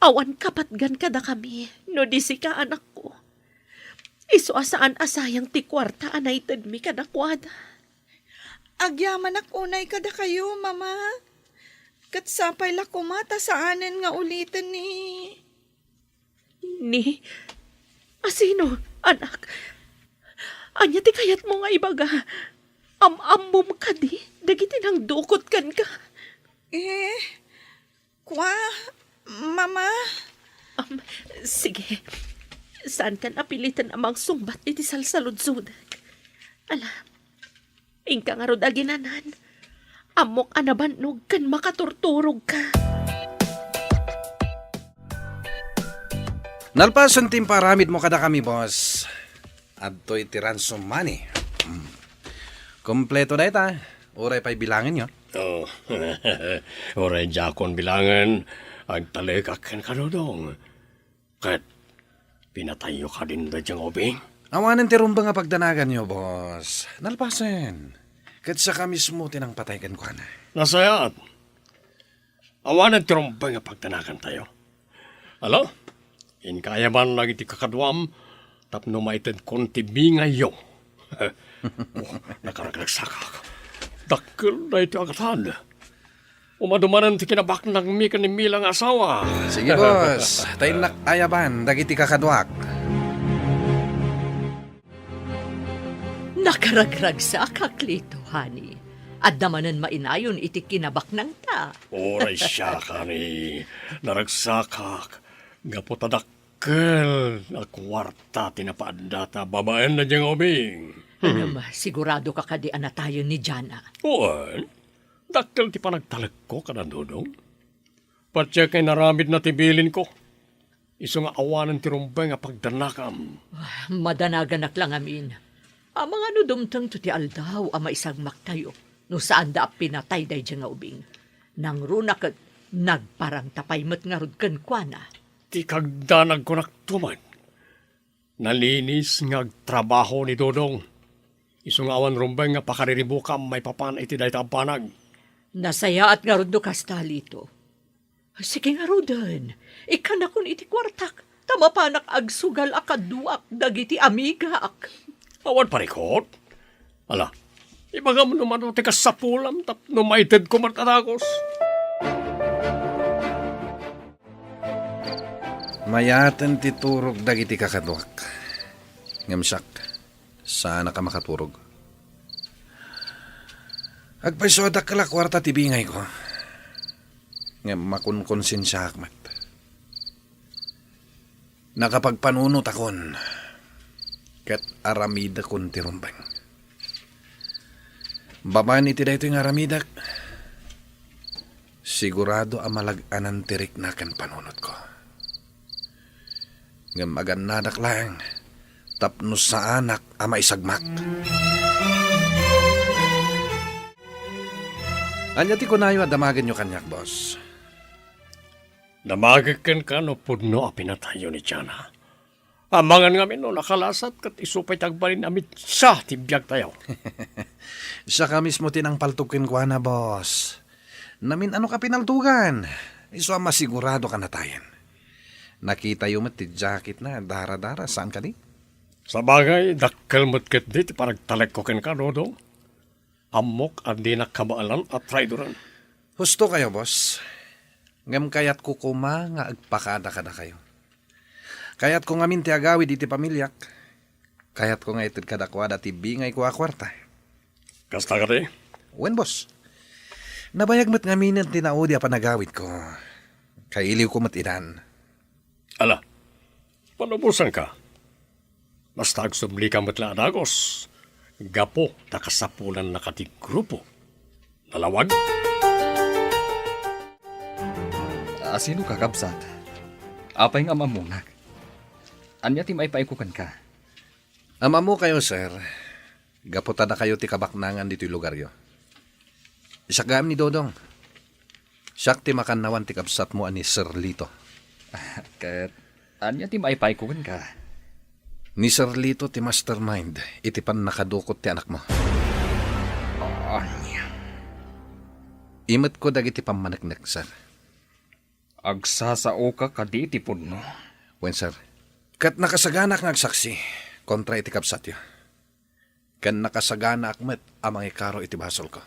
Awan kapatgan kadakami no di sika, anakko. Isu a saan a sayang ti kuarta a naitedmi kadakuada. Agyamanak unay kadakayo, Mama. Ket sapay la koma ta saanen nga uliten ni Ni? Asino, anak? Ania ti kayatmo nga ibaga? Am-ammom kadi dagiti nangdukot kenka? Eh, kua, Mama? Am, sige. Saankan a piliten a mangsungbat iti salsaludsodek. Ala, Inka ngarud aginanan. Ammok a nabannog ken makaturturogka. Nalpasen ti impaaramidmo kadakami, boss. Adtoy ti ransom money. Mm. Kompleto dayta. Uray pay bilangenyo. Oh, uray diakon bilangen. Agtalekak kenka, Dodong. Ket pinatayyo kadin daydiay nga ubing? Awanen ti rumbeng a pagdanaganyo, boss. Nalpasen. Ket siaka mismo ti nangpatay kenkuana. Nasayaat. Awanen ti rumbeng a pagdanagantayo. Ala, inka ayaban dagiti kakaduam tapno maitedkon ti bingayyo. Oh, nakaragragsakak. Dakkel daytoy a gatad. Umadumanen ti kinabaknangmi ken ni Mila nga asawa. Sige, boss. Ta innak ayaban dagiti kakaduak. Nakaragragsakak, Lito, honey. Adda manen mainayon iti kinabaknangta. Uray siak, honey. Naragsakak. Gapu ta dak- Kel a kuarta ti napaaddata babaen daydiay nga ubing. Ngem, sigurado ka kadi a natayen ni Jana? Wen, dakkel ti panagtalekko kada Dodong. Patiek nga inaramidna ti bilinko. Isu nga awanen ti rumbeng a pagdanakam. Ah, madanaganak la ngamin. Amangan no dumtengto ti aldaw a maisagmaktayo no saanda a pinatay daydiay nga ubing. Nangruna ket nagparangta pay met ngarud kenkuana. Ti kagdanagko naktumet. Nalinis nga agtrabaho ni Dodong. Isu nga awan rumbeng nga pakariribukam maipapan iti dayta a banag. Nasayaat ngarud no kasta, Lito. Sige ngaruden, ikkanakon iti kuartak, ta mapanak agsugal a kaduak dagiti amigak. Awan parikot? Ala, ibagam no mano ti kasapulam tapno maitedko met a dagus. Mayaten ti turog dagiti kakaduak. Ngem siak, saanak a makaturog. Agpayso a dakkel a kuarta ti bingayko. Ngem makonkonsensiaak met. Nakapagpanunotakon ket aramidekon ti rumbeng. Babaen iti daytoy nga aramidek, sigurado a malag-anan ti rikna ken panunotko. Ngem agannadak laeng tapno saanak a maisagmak. Ania ti kunayo a damagenyo kaniak, boss? Damagek kenka no pudno a pinatayyo ni Jana. Amangan ngamin no nakalasat ket isu pay ti agbalin a mitsa ti biagtayo. Siaka mismo ti nangpaltog kenkuana, boss. Namin-ano ka pinaltugan. Isu a masigurado ka natayen. Nakitayo met ti jacketna, dara-dara, saan kadi? Sabagay, dakkel met ketdi ti panagtalekko kenka, Dodong. Ammok a dinak kabaelan a traidoran. Husto kayo, boss. Ngem kayatko koma nga agpakada kadakayo. Kayatko ngamin ti agawid iti pamiliak. Kayatko nga ited kadakuada ti bingayko a kuarta. Kasta kadi? Wen, boss. Nabayag met ngaminen ti naudi a panagawidko. Kailiwko met idan. Ala, palubosanka. Basta agsublika met la a dagus. Gapu ta kasapulannaka ti grupo. Nalawag? A, sino ka, kabsat? Apay nga am-ammonak? Ania ti maipaayko kenka? Am-ammokayo, sir. Gapu ta dakayo ti kabaknangan ditoy lugaryo. Siak gayam ni Dodong. Siak ti makannawan ti kabsatmo a ni Sir Lito. Ket ania ti maipaayko kenka? Ni Sir Lito ti mastermind iti pannakadukot ti anakmo. Ania? Imetko dagiti pammaneknek, sir. Agsasaoka kadi iti pudno? Wen, sir. Ket nakasaganak nga agsaksi kontra iti kabsatyo. Ken nakasaganaak met a mangikaro iti basolko.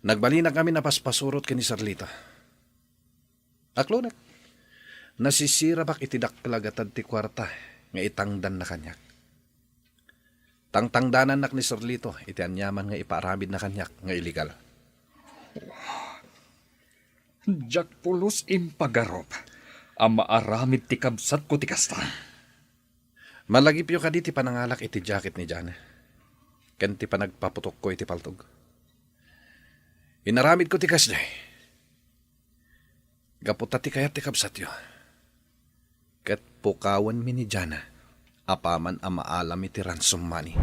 Nagbalinak ngamin a paspasurot ken ni Sir Lito. Aklonek, nasisirabak iti dakkel a gatad ti kuarta nga itangdanna kaniak. Tangtangdanannak ni Sir Lito iti aniaman nga ipaaramidna kaniak nga illegal. Diak pulos impagarup a maaramid ti kabsatko ti kasta. Malagipyo kadi ti panangalak iti jacket ni Jana ken ti panagpaputokko iti paltog. Inaramidko ti kasdiay gapu ta ti kayat ti kabsatyo. Ket pukawenmi ni Jana apaman a maalam iti ransom money.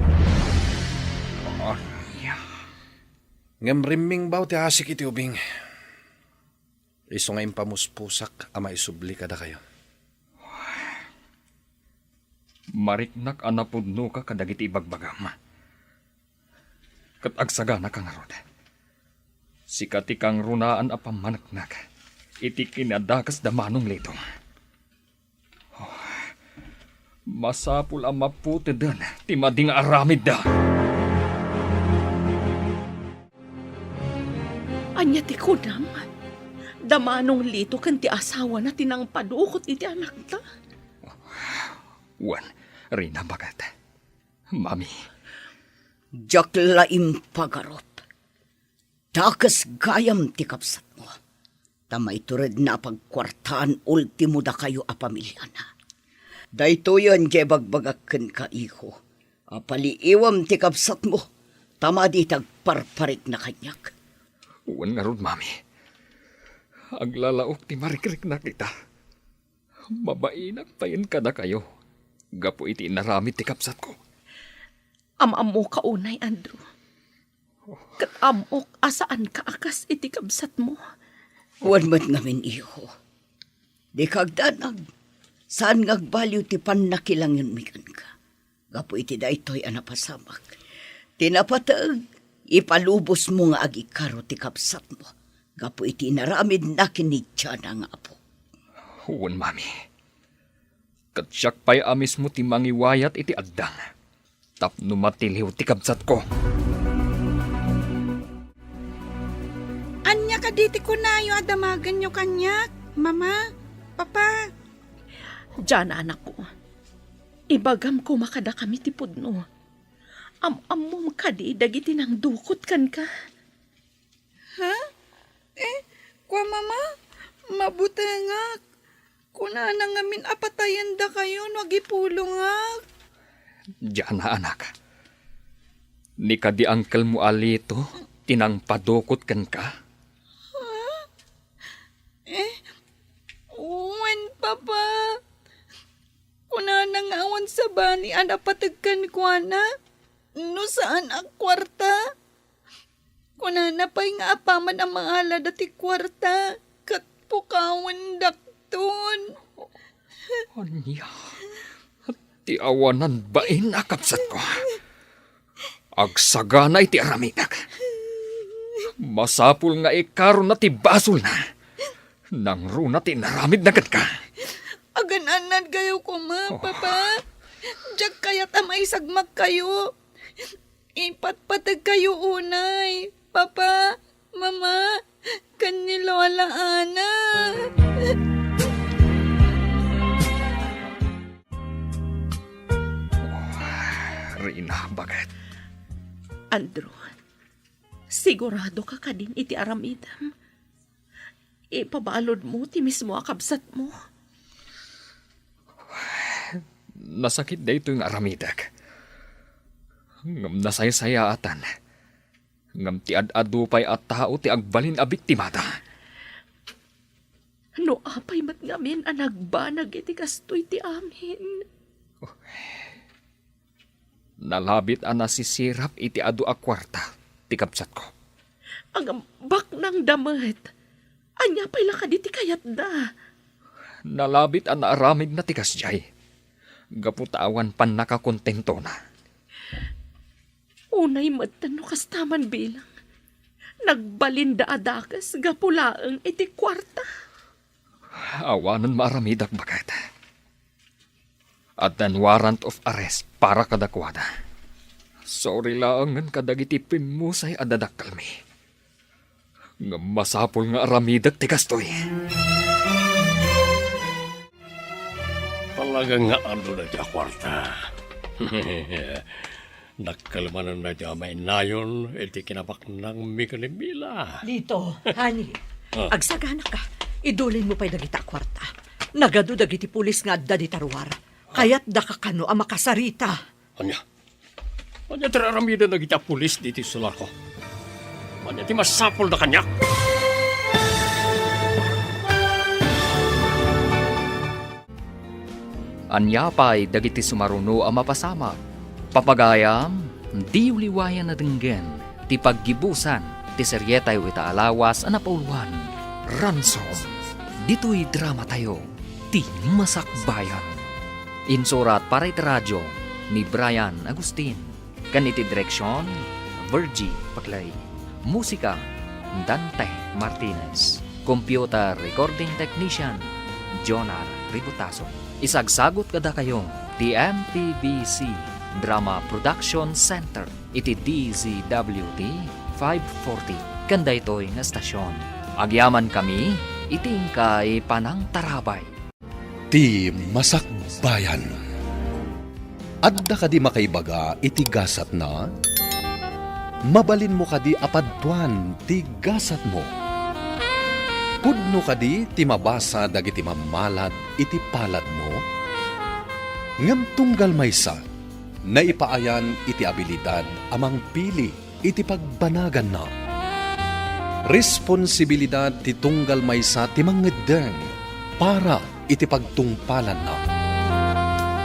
Ania? Ngem rimmingbaw ti asik iti ubing. Isu nga impamuspusak a maisubli kadakayo. Mariknak a napudnoka kadagiti ibagbagam. Ket agsaganaka ngarud. Sika ti kangrunaan a pammaneknek iti kinadakes da Manong Lito. Oh, masapul a maputeden ti madi nga aramidda. Ania ti kunam? Da Manong Lito ken ti asawana ti nangpadukot iti anakta? Wen, Rina, baket. Mami. Diak la impagarup. Dakes gayam ti kabsatmo. Ta maituredna a pagkuartaan ultimo dakayo a pamiliana. Daytoyen ti ibagbagak kenka, iho, a paliiwem ti kabsatmo, ta madi ti agparparikna kaniak. Wen ngarud, Mami. Aglalaok ti marikriknak ita. Mabainak payen kadakayo gapu iti inaramid ti kabsatko. Am-ammoka unay, Andrew. Ket ammok a saanka a kas iti kabsatmo. Wen met ngamin, iho. Dika agdanag. Saan nga agbaliw ti pannakilangenmi kenka. Gapu iti daytoy a napasamak. Ti napateg, ipalubosmo nga agikaro ti kabsatmo. Gapu iti inaramidna ken ni Jana nga apo. Wen, Mami. Ket siak pay a mismo ti mangiwayat iti addang tapno matiliw ti kabsatko. Ania kadi ti kunayo a damagenyo kaniak, Mama, Papa? Jana, anakko, ibagam koma kadakami ti pudno. Am-ammom kadi dagiti nangdukot kenka? Ha? Eh, kua, Mama, mabutengak. Kunana ngamin a patayen dakayo no agipulongak. Jana, anak. Ni kadi angkelmo a Lito ti nangpadukot kenka? Ha? Eh, wen, Papa. Kunana nga awan sabali a napateg kenkuana no saan a kuarta. Kunana pay nga apaman a maalada ti kuarta, ket pukawendakton. Ania? Ti awanan bain a kabsatko. Agsagana iti aramidek. Masapul nga ikarona ti basolna. Nangruna ti inaramidna kenka. Agan-annadkayo koma, Oh. Papa. Diak kayat a maisagmakkayo. Ipatpategkayo unay, Papa. Mama, ken ni Lola Ana. Rina, bakit? Andrew, sigurado ka kadin iti aramidem? Ipabaludmo ti mismo a kabsatmo. Nasakit daytoy nga aramidek. Ngem nasaysayaatan. Ngem ti ad-adu pay a tao ti agbalin a biktimada. No apay met ngamin a nagbanag iti kastoy ti amin? Nalabit a nasisirap iti adu a kuarta ti kabsatko. Ngem baknangda met. Ania pay la kadi ti kayatda? Nalabit a naaramidna ti kasdiay. Gapu ta awan pannakakontentona. Unay met no kasta man bilang. Nagbalinda a dakes gapu laeng iti kuarta. Awanen maaramidak, baket. Addan warrant of arrest para kadakuada. Sorry laengen kadagiti pimmusay a dadakkelmi. Ngem masapul nga aramidek ti kastoy. Talaga nga adu daytoy a kuarta. Dakkel manen daytoy a mainnayon iti kinabaknangmi ken ni Mila. Lito, honey, Ah. agsaganaka. Idulinmo pay dagita a kuarta. Nagadu dagiti pulis nga adda dita ruar. Kayatdaka kano a makasarita. Ania? Ania ti aramiden dagiti a pulis ditoy Sulaco? Ania ti masapulda kaniak? Ania pay dagiti sumaruno a mapasamak? Papagayam, diyo liwayan a denggen ti paggibusan ti serietayo ita a lawas a napauluan, Ransom. Ditoy dramatayo, ti Masakbayan. Insurat para iti radio ni Brian Agustin. Ken iti direksion, Virgie Paclay. Musika, Dante Martinez. Computer recording technician, Jonar Ributaso. Isagsagut kadakayo ti M P B C Drama Production Center iti D Z W T five forty. Ken daytoy nga estasion, agyamankami iti inkay panangtarabay. Ti Masakbayan. Adda kadi makaibaga iti gasatna? Mabalinmo kadi a padtuan ti gasatmo? Pudno kadi ti mabasa dagiti mammalad iti paladmo? Ngem tunggal maysa, naipaayan iti abilidad a mangpili iti pagbanaganna. Responsibilidad ti tunggal maysa ti mangngeddeng para iti pagtungpalanna.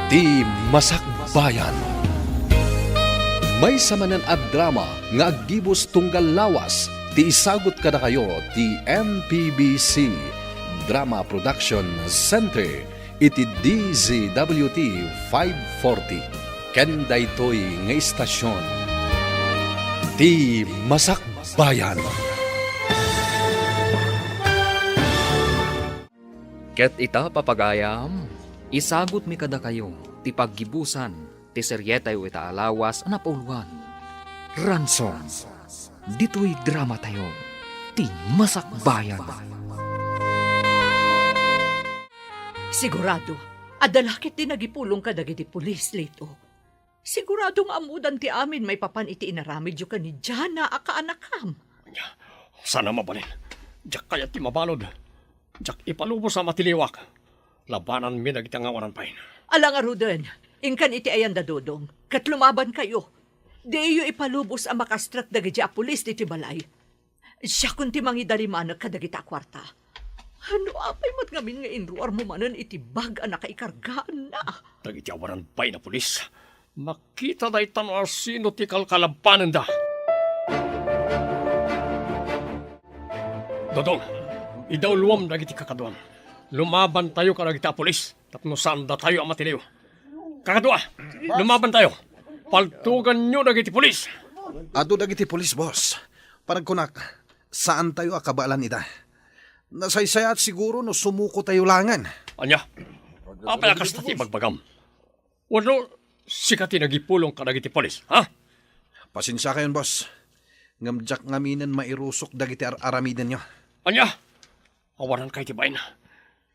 Ti Masakbayan. Maysa manen a drama nga aggibus tunggal lawas ti isagut kadakayo ti M P B C Drama Production Center iti D Z W T five forty. Ken daytoy nga istasion, ti Masakbayan. Ket ita, papagayam, isagutmi kadakayo ti paggibusan ti serietayo ita a lawas a napauluan, Ransom. Ditoy dramatayo, ti Masakbayan. Sigurado, adda la ket ti nagipulong kadagiti pulis, Lito. Sigurado nga ammodan ti amin maipapan iti inaramidyo ken ni Jana a kaanakam. Ania, saan a mabalin. Diak kayat ti mabalud. Diak ipalubos a matiliwak. Labananmi dagiti angawanan pay. Ala ngaruden, inkan iti ayan da Dodong, ket lumabankayo. Diyo ipalubos a makastrek dagiti a pulis ditoy balay. Siakon ti mangidalimanek kadagita a kuarta. No apay met ngamin nga inruarmo manen iti bag a nakaikargaanna? Dagiti awanan pay a pulis, makita dayta no asino ti kalkalabanenda. Dodong, idawluam dagiti kakaduam. Lumabantayo kadagita a pulis tapno saandatayo a matiliw. Kakadua, lumabantayo. Paltuganyo dagiti pulis. Adu dagiti pulis, boss. Panagkunak, saantayo a kabaelan ida. Nasaysayaat siguro no sumukotayo laengen. Ania? Apay a kasta ti ibagbagam? Wenno sika ti nagipulong kadagiti pulis, ha? Pasensiakayon, boss. Ngem diak ngaminen mairusok dagiti ar-aramidenyo. Ania? Awananka iti bain.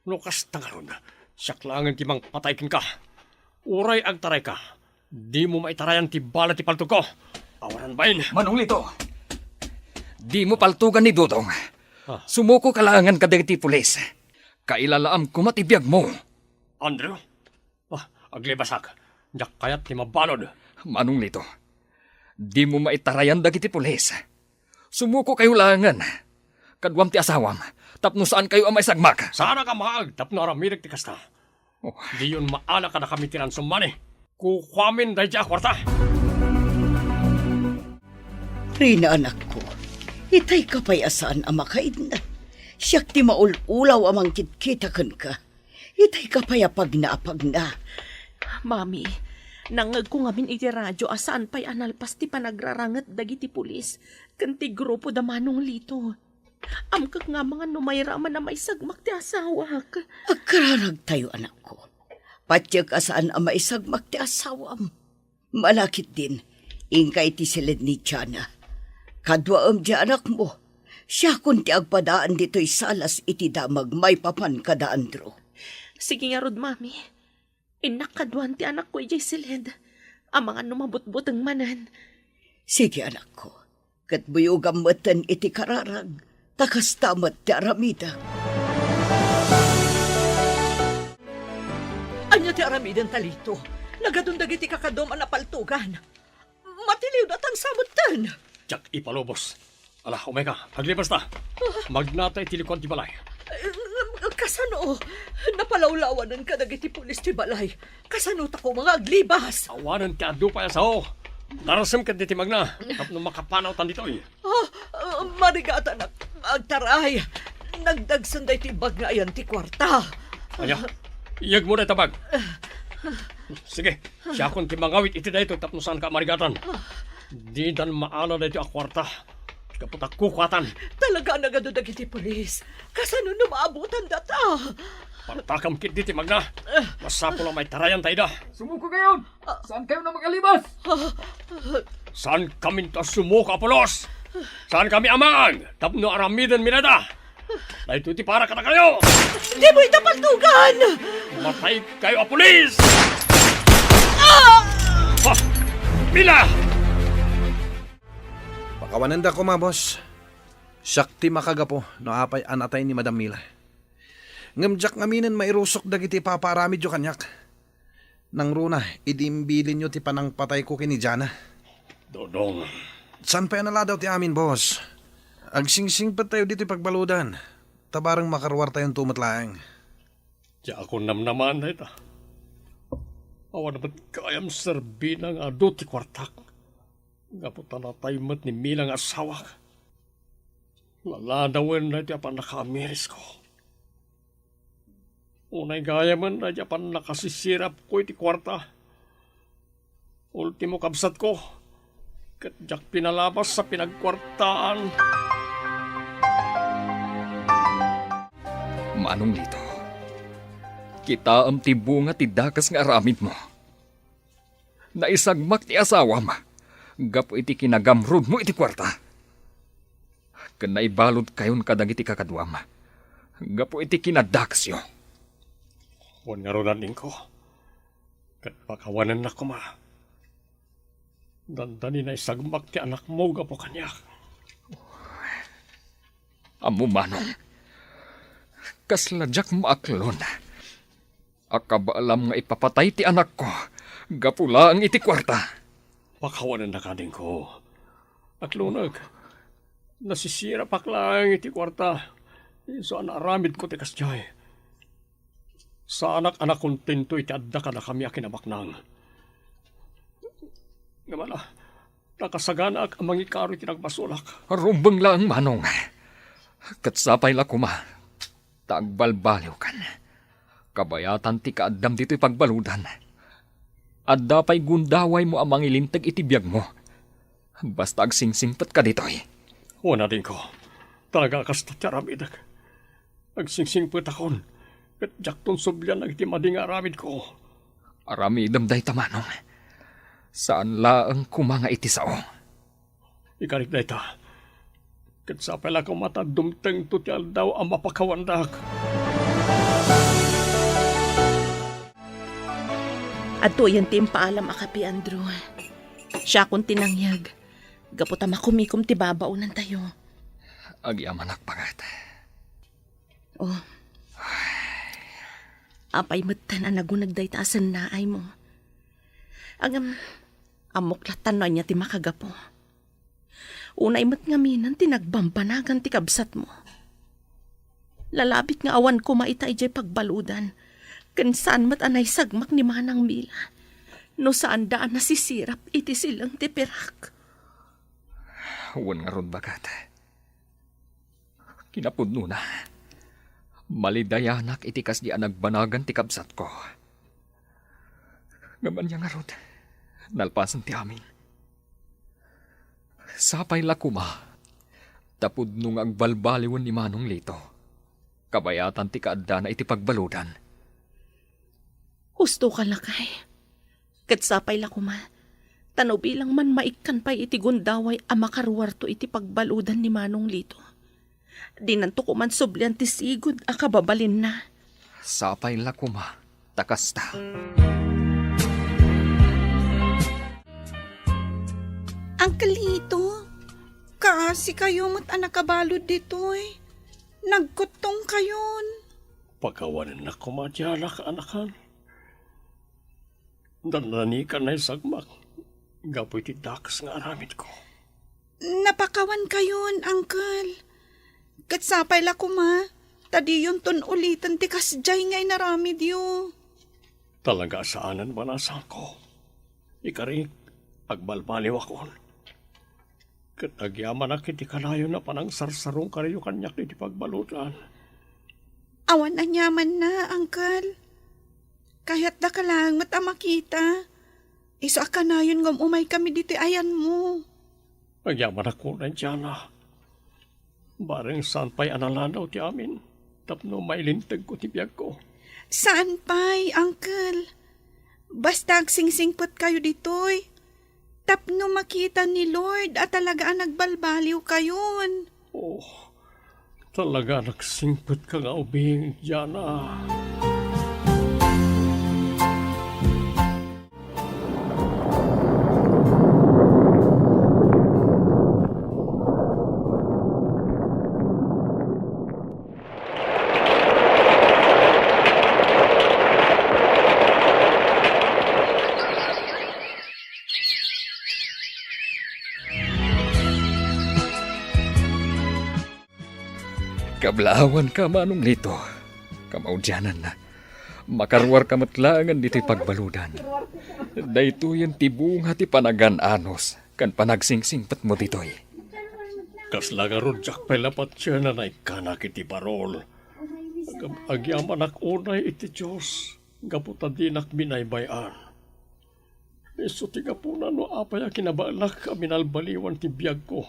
No kasta ngarud, siak laengen ti mangpatay kenka. Uray agtarayka, dimo maitarayan ti bala ti paltogko. Awanan bain. Manong Lito, dimo paltogan ni Dodong. Ah. Sumukoka laengen kadagiti pulis. Kailalaam koma ti biagmo. Andrew? Ah, aglibasak. Diak kayat ti mabalud. Manong Lito, dimo maitarayan dagiti pulis. Sumukokayo laengen. Kaduam ti asawam, tapno saankayo a maisagmak. Saanak a maag tapno aramidek ti kasta. Oh. Diyon maala kadakami ti ransommi. Kukuamin daydi a kuarta. Rina, anakko, itayka pay a saan a makaidna. Siak ti maul-ulaw a mangkitkita kenka. Itayka pay a pagna a pagna. Mami, nangngegko ngamin iti radio a saan pay a nalpas ti panagraranget dagiti pulis ken ti grupo da Manong Lito. Amkek nga amangan no mayraman a maisagmak ti asawak. Agkararagtayo, anakko. Patiek a saan a maisagmak ti asawam. Malakitdin, inka iti siled ni Jana. Kaduaem ti anakmo. Siakon ti agpadaan ditoy salas iti damag maipapan kada Andrew. Sige ngarud, Mami. Innak kaduan ti anakko idiay siled. Amangan no mabutbuteng manen. Sige, anakko. Ket buyogam metten iti kararag, ta kasta met ti aramidek. Ania ti aramidenta, Lito? Nagadun dagiti kakaduam a napaltogan. Matiliwda tan sa metten. Diak ipalubos. Ala, umayka, aglibasta. Magnata iti likuan ti balay. Eh, kasano? Napalawlawanenka dagiti pulis ti balay. Kasano ta koma nga aglibas? Awanen ti adu pay a sao. Darasem ket diti magna, tapno makapanawtan ditoy. Ah, ah, marigatanak, agtaray. Nagdagsen daytoy bag nga ayan ti kuarta. Ania? Iyegmo dayta bag. Sige, siakon ti mangawit iti daytoy tapno saanka a marigatan. Didan maala daytoy a kuarta. Gapu ta kukuatan. Talaga a nagadu dagiti pulis. Kasano no maabutan data? Partakam ketdi ti magna. Masapul a maitarayan ta ida. Sumukokayon! Saankayon a makalibas? Saankaminto a sumuko a pulos. Saankami a maag tapno aramidenmi dayta. Daytoy ti para kadakayo. Dimo ita paltugan! Mataykayo a pulis! Ah! Ha! Mila! Pakawanenda koma, boss. Siak ti makagapu no apay a natay ni Madam Mila. Ngem diak ngaminen mairusok dagiti ipapaaramidyo kaniak. Nangruna, idi imbilinyo ti panangpatayko ken ni Jana. Dodong. Saan pay a naladaw ti amin, boss. Agsingsingpettayo ditoy pagbaludan. Ta bareng makaruartayonto met laeng. Diakon namnamaen dayta. Awan met gayam serbina nga adu ti kuartak. Gapu ta natay met ni Mila nga asawak. Laladawen daytoy a pannakaamirisko. Unay gayamen daytoy a pannakasisirapko iti kuarta. Ultimo kabsatko, ket diak pinalabas a pinagkuartaan. Manong Lito, kitaem ti bunga ti dakes nga aramidmo. Naisagmak ti asawam gapu iti kinagamrudmo iti kuarta. Ken naibaludkayon kadagiti kakaduam gapu iti kinadakesyo. Wen ngarud, adingko, ket pakawanennak koma. Dandani naisagmak ti anakmo gapu kaniak. Ammom, manong, kasla diak maaklon a kabaelam nga ipapatay ti anakko gapu laeng iti kuarta. Pakawanennak, adingko. Aklonek, nasisirapak laeng iti kuarta. Isu a naaramidko ti kasdiay. Saanak a nakontento iti adda kadakami a kinabaknang. Ngem ala, nakasaganaak a mangikaro iti nagbasolak. Rumbeng laeng, manong. Ket sapay la koma ta agbalbaliwkan. Kabayatan ti kaaddam ditoy pagbaludan. Adda pay gundawaymo a mangilinteg iti biagmo. Basta agsingsingpetka ditoy. Wen, adingko, talaga a kasta ti aramidek. Agsingsingpetakon, ket diakton sublian dagiti madi nga aramidko. Aramidem dayta, manong. Saan laeng koma nga iti sao. Ikarik dayta, Sapay la koma ta dumtengto ti aldaw a mapakawandak. Adtoyen ti impaalam a kape, Andrew. Siakon ti nangyeg, gapu ta makumikom ti babaonantayo. Agyamanak, pangat. Oh. Apay metten a naguneg dayta a sennaaymo? Agam, ammok lattan no ania ti makagapu. Unay met ngaminen ti nagbambanagan ti kabsatmo. Lalabit nga awan koma ita idiay pagbaludan, ken saan met a naisagmak ni Manang Mila no saanda a nasisirap iti sileng ti pirak. Wen ngarud, baket. Kinapudnona, malidayanak iti kasdi a nagbanagan ti kabsatko. Ngem ania ngarud, nalpasen ti amin. Sapay la koma, ta pudno nga agbalbaliwen ni Manong Lito, kabayatan ti kaaddana iti pagbaludan. Husto ka, lakay. Ket sapay la koma, ta no bilang man maikkan pay iti gundaway a makaruarto iti pagbaludan ni Manong Lito, dinanto koman sublian ti sigud a kababalinna. Sapay la koma, ta kasta. Uncle Lito, kaasikayo met a nakabalud ditoy. Nagkuttongkayon. Pakawanennak koma ti anak, anakan. Nannanikan naisagmak gapu iti dakes nga aramidko. Napakawankayon, Uncle. Ket sapay la koma, ta diyonton uliten ti kasdiay nga inaramidyo. Talaga a saanen, banasanko. Ikarik, agbalbaliwakon. Ket agyamanak iti kanayon a panangsarsarungkayo kaniak iti pagbaludan. Awan aniamanna, Uncle. Kayatdaka laeng met a makita. Isu a kanayon nga um-umaykami ditoy ayanmo. Agyamanak unay, Diana. Bareng saan pay a nalanaw ti amin tapno mailintegko ti biagko. Saan pay, Uncle. Basta agsingsingpetkayo ditoy tapno makita ni Lord a talaga a nagbalbaliwkayon. Oh, talaga a nagsingpetka nga ubing, Diana. Kablaawanka, Manong Lito. Kamaudiananna, makaruarka met laengen ditoy pagbaludan. Daytoyen ti bunga ti panagan-anos ken panagsingpetmo ditoy. Kasla ngarud diak pay la patien a naikkanak iti barol. Agam-, agyamanak unay iti Dios gapu ta dinak binaybay-an. Isu ti gapuna no apay a kinabaelak a binalbaliwan ti biagko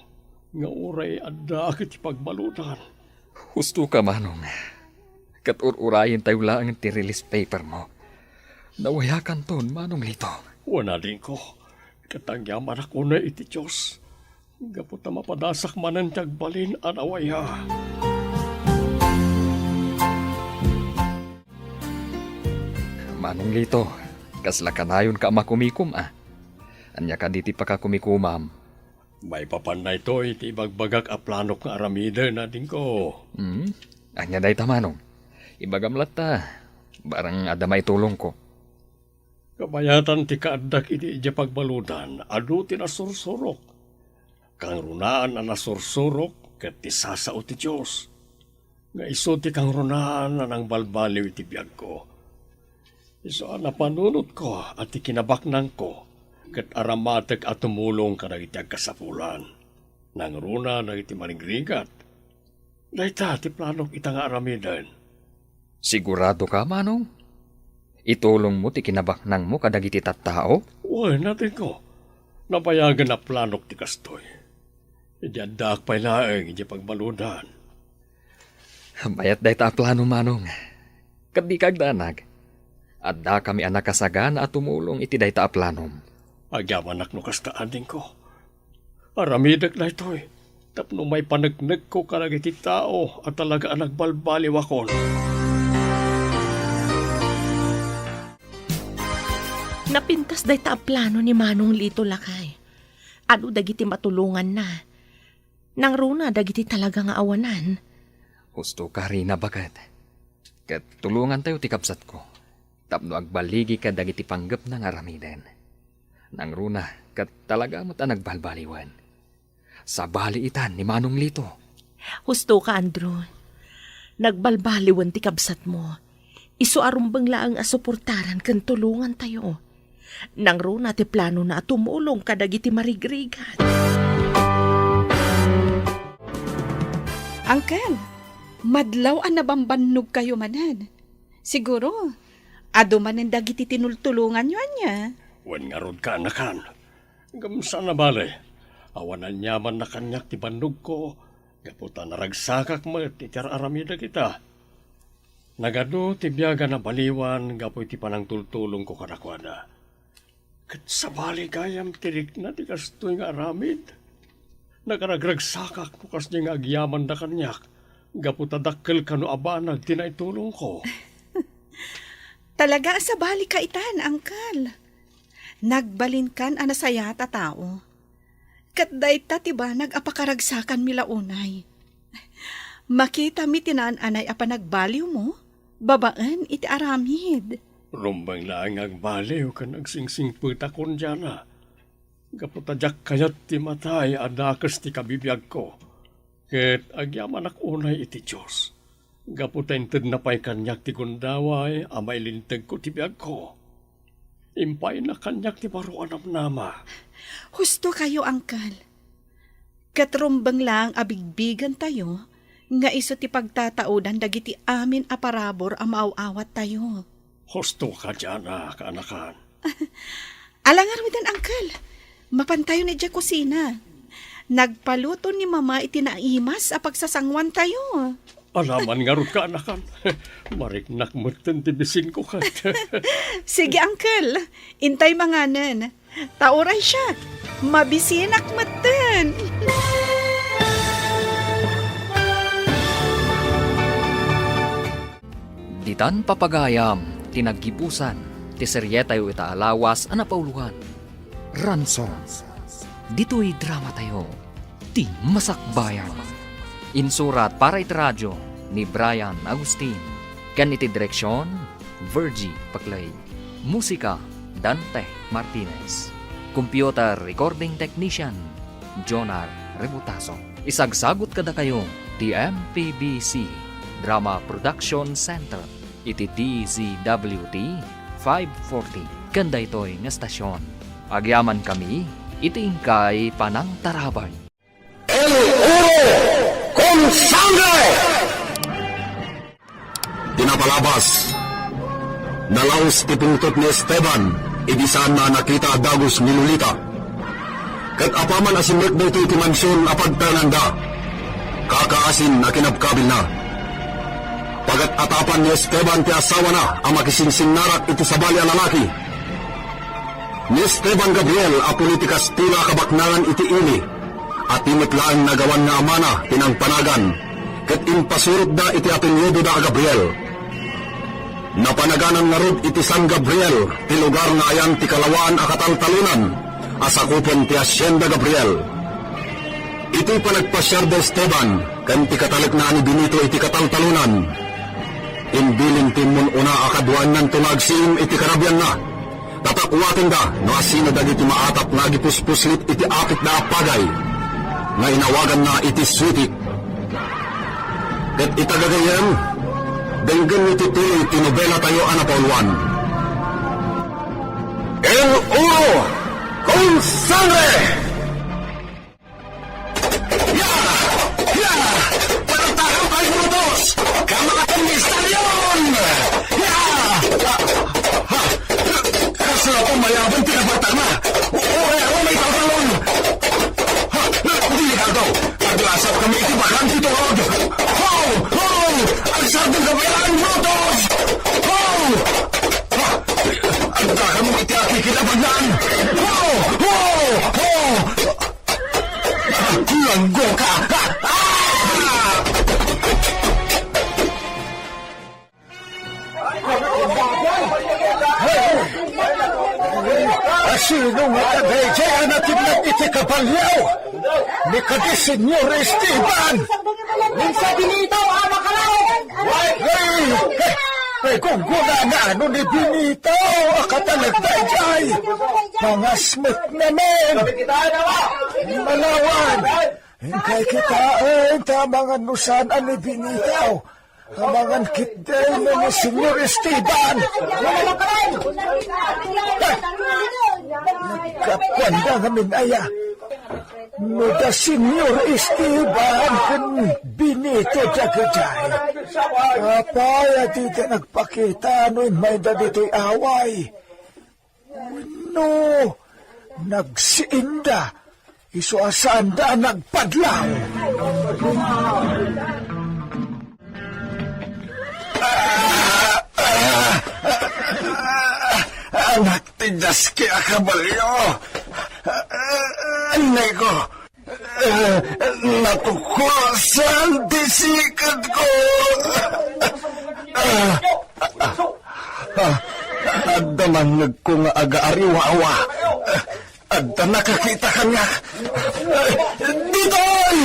nga uray addaak iti pagbaludan. Husto ka, Manong. Ket ur-urayentayo laeng ti release paper mo. Nawayakanton, Manong Lito. Wen, adingko, ket agyamanak unay iti Dios, gapu ta mapadasak manen ti agbalin a nawaya. Manong Lito, kasla kanayonka a makumikom, a? Ania kadi ti pakakumikomam? Maipapan daytoy ti ibagbagak a planok nga aramiden, adingko. Hmm? Ania dayta, Manong? Ibagam latta, barang adda maitulongko. Kabayatan ti kaaddak iti idiay pagbaludan, adu ti nasursurok. Kangrunaan a nasursurok ket ti sasao ti Dios. Nga isu ti kangrunaan a nangbalbaliw iti biagko. Isu a napanunotko a ti kinabaknangko ket aramatek a tumulong kadagiti agkasapulan. Nangruna dagiti marigrigat. Dayta ti planok ita nga aramiden. Sigurado ka, Manong? Itulongmo ti kinabaknangmo kadagiti tattao? Wen, adingko. Nabayagen a planok ti kastoy. Idi addaak pay laeng iti pagbaludan. Mayat dayta a plano, Manong. Ket dika agdanag. Addakami a nakasagana a tumulong iti dayta a planom. Agyamanak no kasta, adingko. Aramidek daytoy. tapno maipaneknekko kadagiti tao a talaga a nagbalbaliwakon. Napintas dayta a plano ni Manong Lito, lakay. Adu dagiti matulonganna. Nangruna dagiti talaga nga awanan. Husto ka, Rina, baket. Ket tulongantayo ti kabsatko tapno agbaligi kadagiti panggepna nga aramiden. Nangruna ket talaga met a nagbalbaliwen. Sabali itan ni Manong Lito. Husto ka, Andrew. Nagbalbaliwen ti kabsatmo. Isu a rumbeng laeng a suportaran ken tulongantayo. Nangruna ti planona a tumulong kadagiti marigrigat. Uncle, madlaw a nabambannogkayo manen. Siguro, adu manen dagiti tinultulonganyo, ania? Wen ngarud, kaanakan. Ngem saan a bale, awan aniamanna kaniak ti bannogko, gapu ta naragsakak met iti ar-aramid dagita. Nagadu ti biag a nabaliwan gapu iti panangtultulongko kadakuada. Ket sabali gayam ti rikna ti kastoy nga aramid. Nagaragragsakak no kasdi nga agyamanda kaniak, gapu ta dakkel kano a banag ti naitulongko. Talaga a sabali ka itan, Uncle. Nagbalinkan a nasayaat a tao. Ket dayta ti banag a pakaragsakanmi la unay. Makitami ti naan-anay a panagbaliwmo babaen iti aramid. Rumbeng laeng nga agbaliw ken agsingsingpetakon, Diana. Gapu ta diak kayat ti matay a dakes ti kabibiagko. Ket agyamanak unay iti Dios. Gapu ta intedna pay kaniak ti gundaway a mailintegko ti biagko. Impayna kaniak ti baro a namnama. Husto kayo, Uncle. Ket rumbeng laeng a bigbigentayo nga isu ti pagtataudan dagiti amin a parabur a maaw-awattayo. Husto ka, Diana, kaanakan. Ala ngaruden, Uncle. Mapantayo idiay kusina. Nagpaluto ni Mama iti naimas a pagsasanguantayo. Alaman ngarud, kaanakan. Mariknak metten ti bisinko ket. Sige, Uncle. Intay manganen. Ta uray siak, mabisinak metten. Ditan papagayam ti naggibusan ti serietayo ita a lawas a napauloan, Ransom. Ditoy dramatayo, Ti Masakbayan. Insurat para iti radio ni Brian Agustin, ken iti direksion, Virgie Paclay. Musika, Dante Martinez. Computer recording technician, Jonar Rebutaso. Isagsagut kadakayo ti M P B C Drama Production Center iti D Z W T five forty ken daytoy nga estasion. Agyamankami iti inkay panangtarabay. El oro con sangre! Ti napalabas, nalaus ti pungtot ni Esteban idi saanna a nakita a dagus ni Lolita. Ket apaman a simrek daytoy iti mansion a pagtaenanda, kakaasin a kinabkabilna. Pagat-atapan ni Esteban ti asawana a makisinsinnarak iti sabali a lalaki. Ni Esteban Gabriel a puli ti Castilla a kabaknangan iti ili, a ti met laeng nagawan nga amana ti nangpanagan, ket impasurotda iti apelyidoda a Gabriel. Napanaganan ngarud iti San Gabriel ti lugar nga ayan ti kalawaan a kataltalonan a sakupen ti Hacienda Gabriel. Iti panagpasiarda Esteban ken ti katalekna a ni Benito iti kataltalonan, imbilin ti immun-una a kaduaennanto nga agsiim iti karabianna. Tatakuatenda no asino dagiti maatap nga agipuspuslit iti apitda a pagay nga inawaganna iti suitik. Ket ita gagayyem, denggenyo ti tuloy ti nobelatayo a napauloan. El oro con sangre! Ya! Ya! Partakan tayo, brutos! Kamakan ni Stallion! Ya! Ha! Kasla ko mayaban ti napartakna! Uray ako may tatalon! Ha! Di ka daw! Aglasap kami iti bakan ti tuod! Ho! Ho! Agsardeng kami lang, brutos! Ho! Ha! Agdakam iti akikinabangan! Ho! Ho! Ho! Langgo ka! Ah! Asino nga kadaydiay a natibnag iti kabalio? Ni kadi Señor Esteban! Ni Benito a makalaw! Ay, ay, ay, gunggonana no ni Benito a katalagdaydiay! Pangasmet namin! Malawan! Inkay kitaen ta amangan no saan a ni Benito. Amangan ketdi ni Señor Esteban. Naggapuanda ngamin aya. No da Señor Esteban ken Benito dagiti. Apay a dida nagpakita no immayda ditoy away? Wenno, nagsiinda, isu a saanda a nagpadlaw. Anak ti diaski a kabalio. Anay ko, Eh, natukosan ti siketko. Ah, ah, ah, adda mangngegko nga agaariwawa. Adda nakakita kaniak. Ditoy!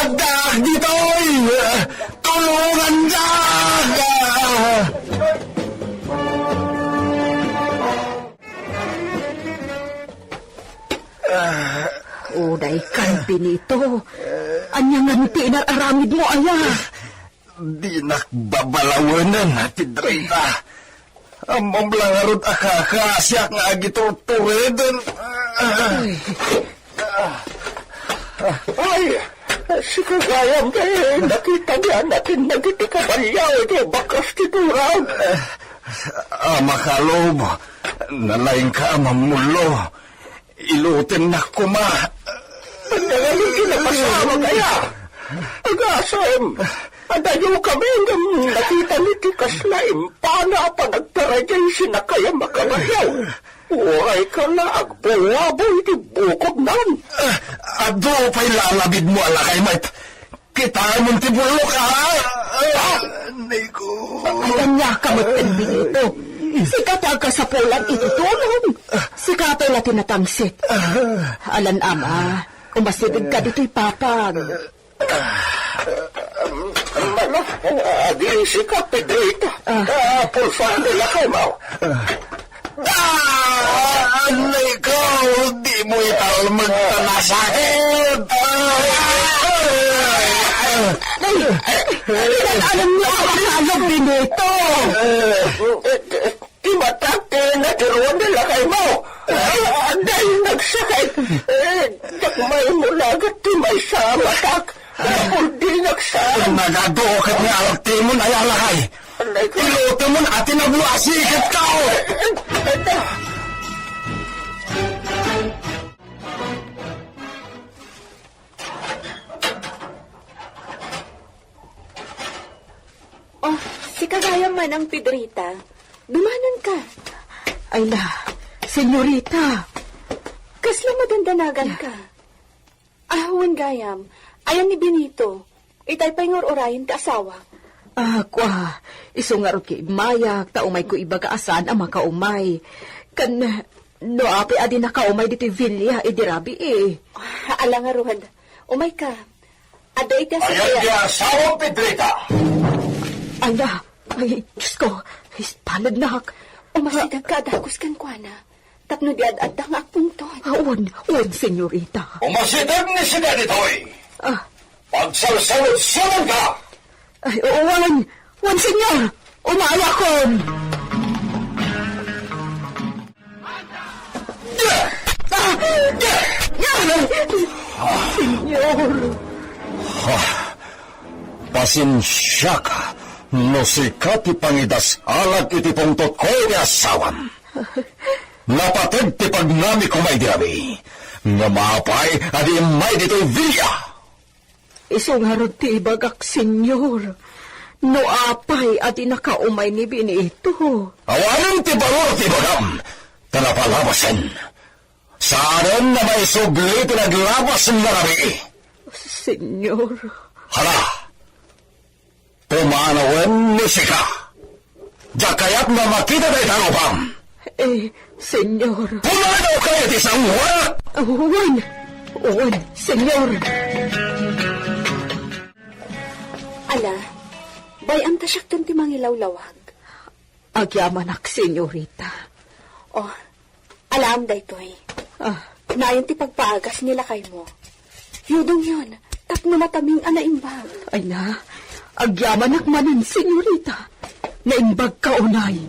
Addaak ditoy! Tulongannak! Ah. O, daykan, Benito. Ania ngani ti inar-aramidmo aya? Dinak babalawenen, Pedrita. Ammom la ngarud a kakaasiak nga agiturtureden. Ay. Ay, sika gayam, eh, nakitami a natinnag iti kabalio iti bakas ti turan. Ah, Ama Kalob, nalaingka a mammullo. Ilutennak koma. Ania ngamin ti napasamak aya? Agasem, adayo kami ngem nakitami ti kasla impana a panagtarayda iti sinakayam a kabalio. Uray ka la agbuwabo iti bukodnan. Ah, adu pay lalabidmo a lakay met. Kitaem ti bullok, ha? Ah, Nico. Ania ka met ken Benito? Sika ti agkasapulan iti tulong. Sika pay la ti natangsit. Alan ama, umasideg ka ditoy papag. Mano, adi sika, Pedrita. Ah. Ah, pulsar nila kay Mau. Ah, Nico, di mo italmeg ta nasakit. Ah, ah, ah. Ay, ay, ay, pinag-alam niya sa mga alog ni Nito. Ti matak ti natiruan ni lakay mo. Ay, aday nagsakit. Eh, dakmay mo lagat ti maysa a matak. Apul di nagsa. Nagadu ket nga artimon ay alakay. Ilutemon a tinablo a siket kao. Oh, sika gayam, Manang Pedrita. Dumanon ka. Ay la, senyorita. Kasla madandanagan ka? Ah, wen gayam. Ayan ni Benito. Itay pay nga ur-urayen ti asawa. Ah, kua, isu ngarud ti immayak, ta umayko ibaga a saan a makaumay. Ken, no apay a di nakaumay ditoy villa idi rabii. Ah, ala ngarud. Umayka. Adda iti asawa. Ayan ti asawam, Pedrita. Ala, ay, Diyos ko, ispalagnak. Umasideg ka a dagus kenkuana. Tapno di ad-adda nga agpungtot. Ah, wen, wen, senyorita. Umasideg ni sida ditoy. Ah. Pagsalsaludsodan ka. Ay, oo, wen, wen, senyor. Umayakon. Ah, ah, senyor. Ah, pasensiaka no sika ti pangidasalag iti pungtotko iti asawam. Napateg ti pagnami koma idi rabii. Ngem apay a di immay ditoy villa? Isu ngarud ti ibagak, senyor. No apay a di nakaumay ni Benito. Awanen ti balor ti ibagam, ta napalabasen. Saanen a maisubli ti naglabas nga rabii. Señor. Hala! Pumanawen ni sika! Diak kayat nga makita dayta rupam! Eh, Señor. Pumanaw kayo ti sanguak! Wen, wen, Señor. Ala, bay-am ta siakton ti mangilawlawag. Agyamanak, señorita. Oh, alaem daytoy. Ah. Nayon ti pagpaagas ni lakaymo. Yudongyon, tapno mataming a naimbag. Ay na, agyamanak manen, señorita. Naimbag ka unay.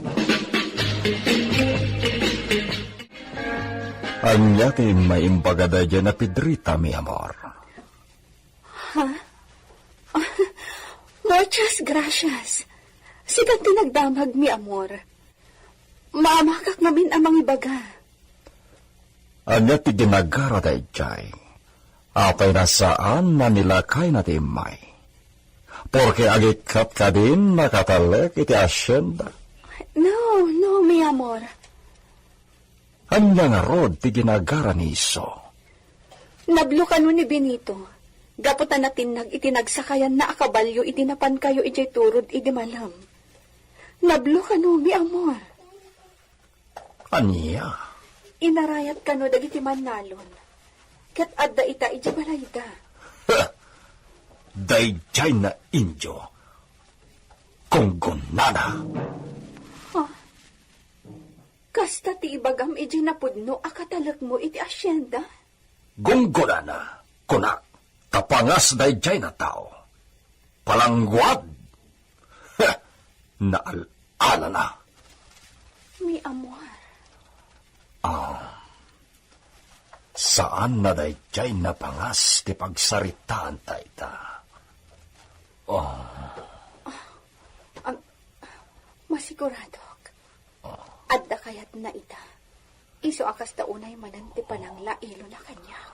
Ania ti maimbag a daydiay a Pedrita, mi amor? Ha? Muchas gracias. Sika ti nagdamag, mi amor. Maamakak ngamin a mangibaga. Ania ti ginagara daydiay? Apay a saan a nilakayna ti immay? Porke agikkat kadin nakatalek iti asienda? No, no, mi amor. Ania ngarud ti ginagara ni Iso? Nablo kano ni Benito, gapu ta natinnag iti nagsakayanna a kabalio idi napankayo idiay turod idi malem. Nablo kano, mi amor. Ania? Inarayat kano dagiti mannalon, ket adda ita idiay balayda. Daydiay nga indio, gunggonana. Ha? Kasta ti ibagam idiay napudno a katalekmo iti asienda? Gunggonana, kunak, ta pangas daydiay a tao. Palangguad! Heh! Naal-alana. Mi amor. Ah, saan a daydiay a pangas ti pagsaritaanta ita. Oh. Am, masiguradok. Adda kayatna ita. Isu a kasta unay manen ti pananglailona kaniak.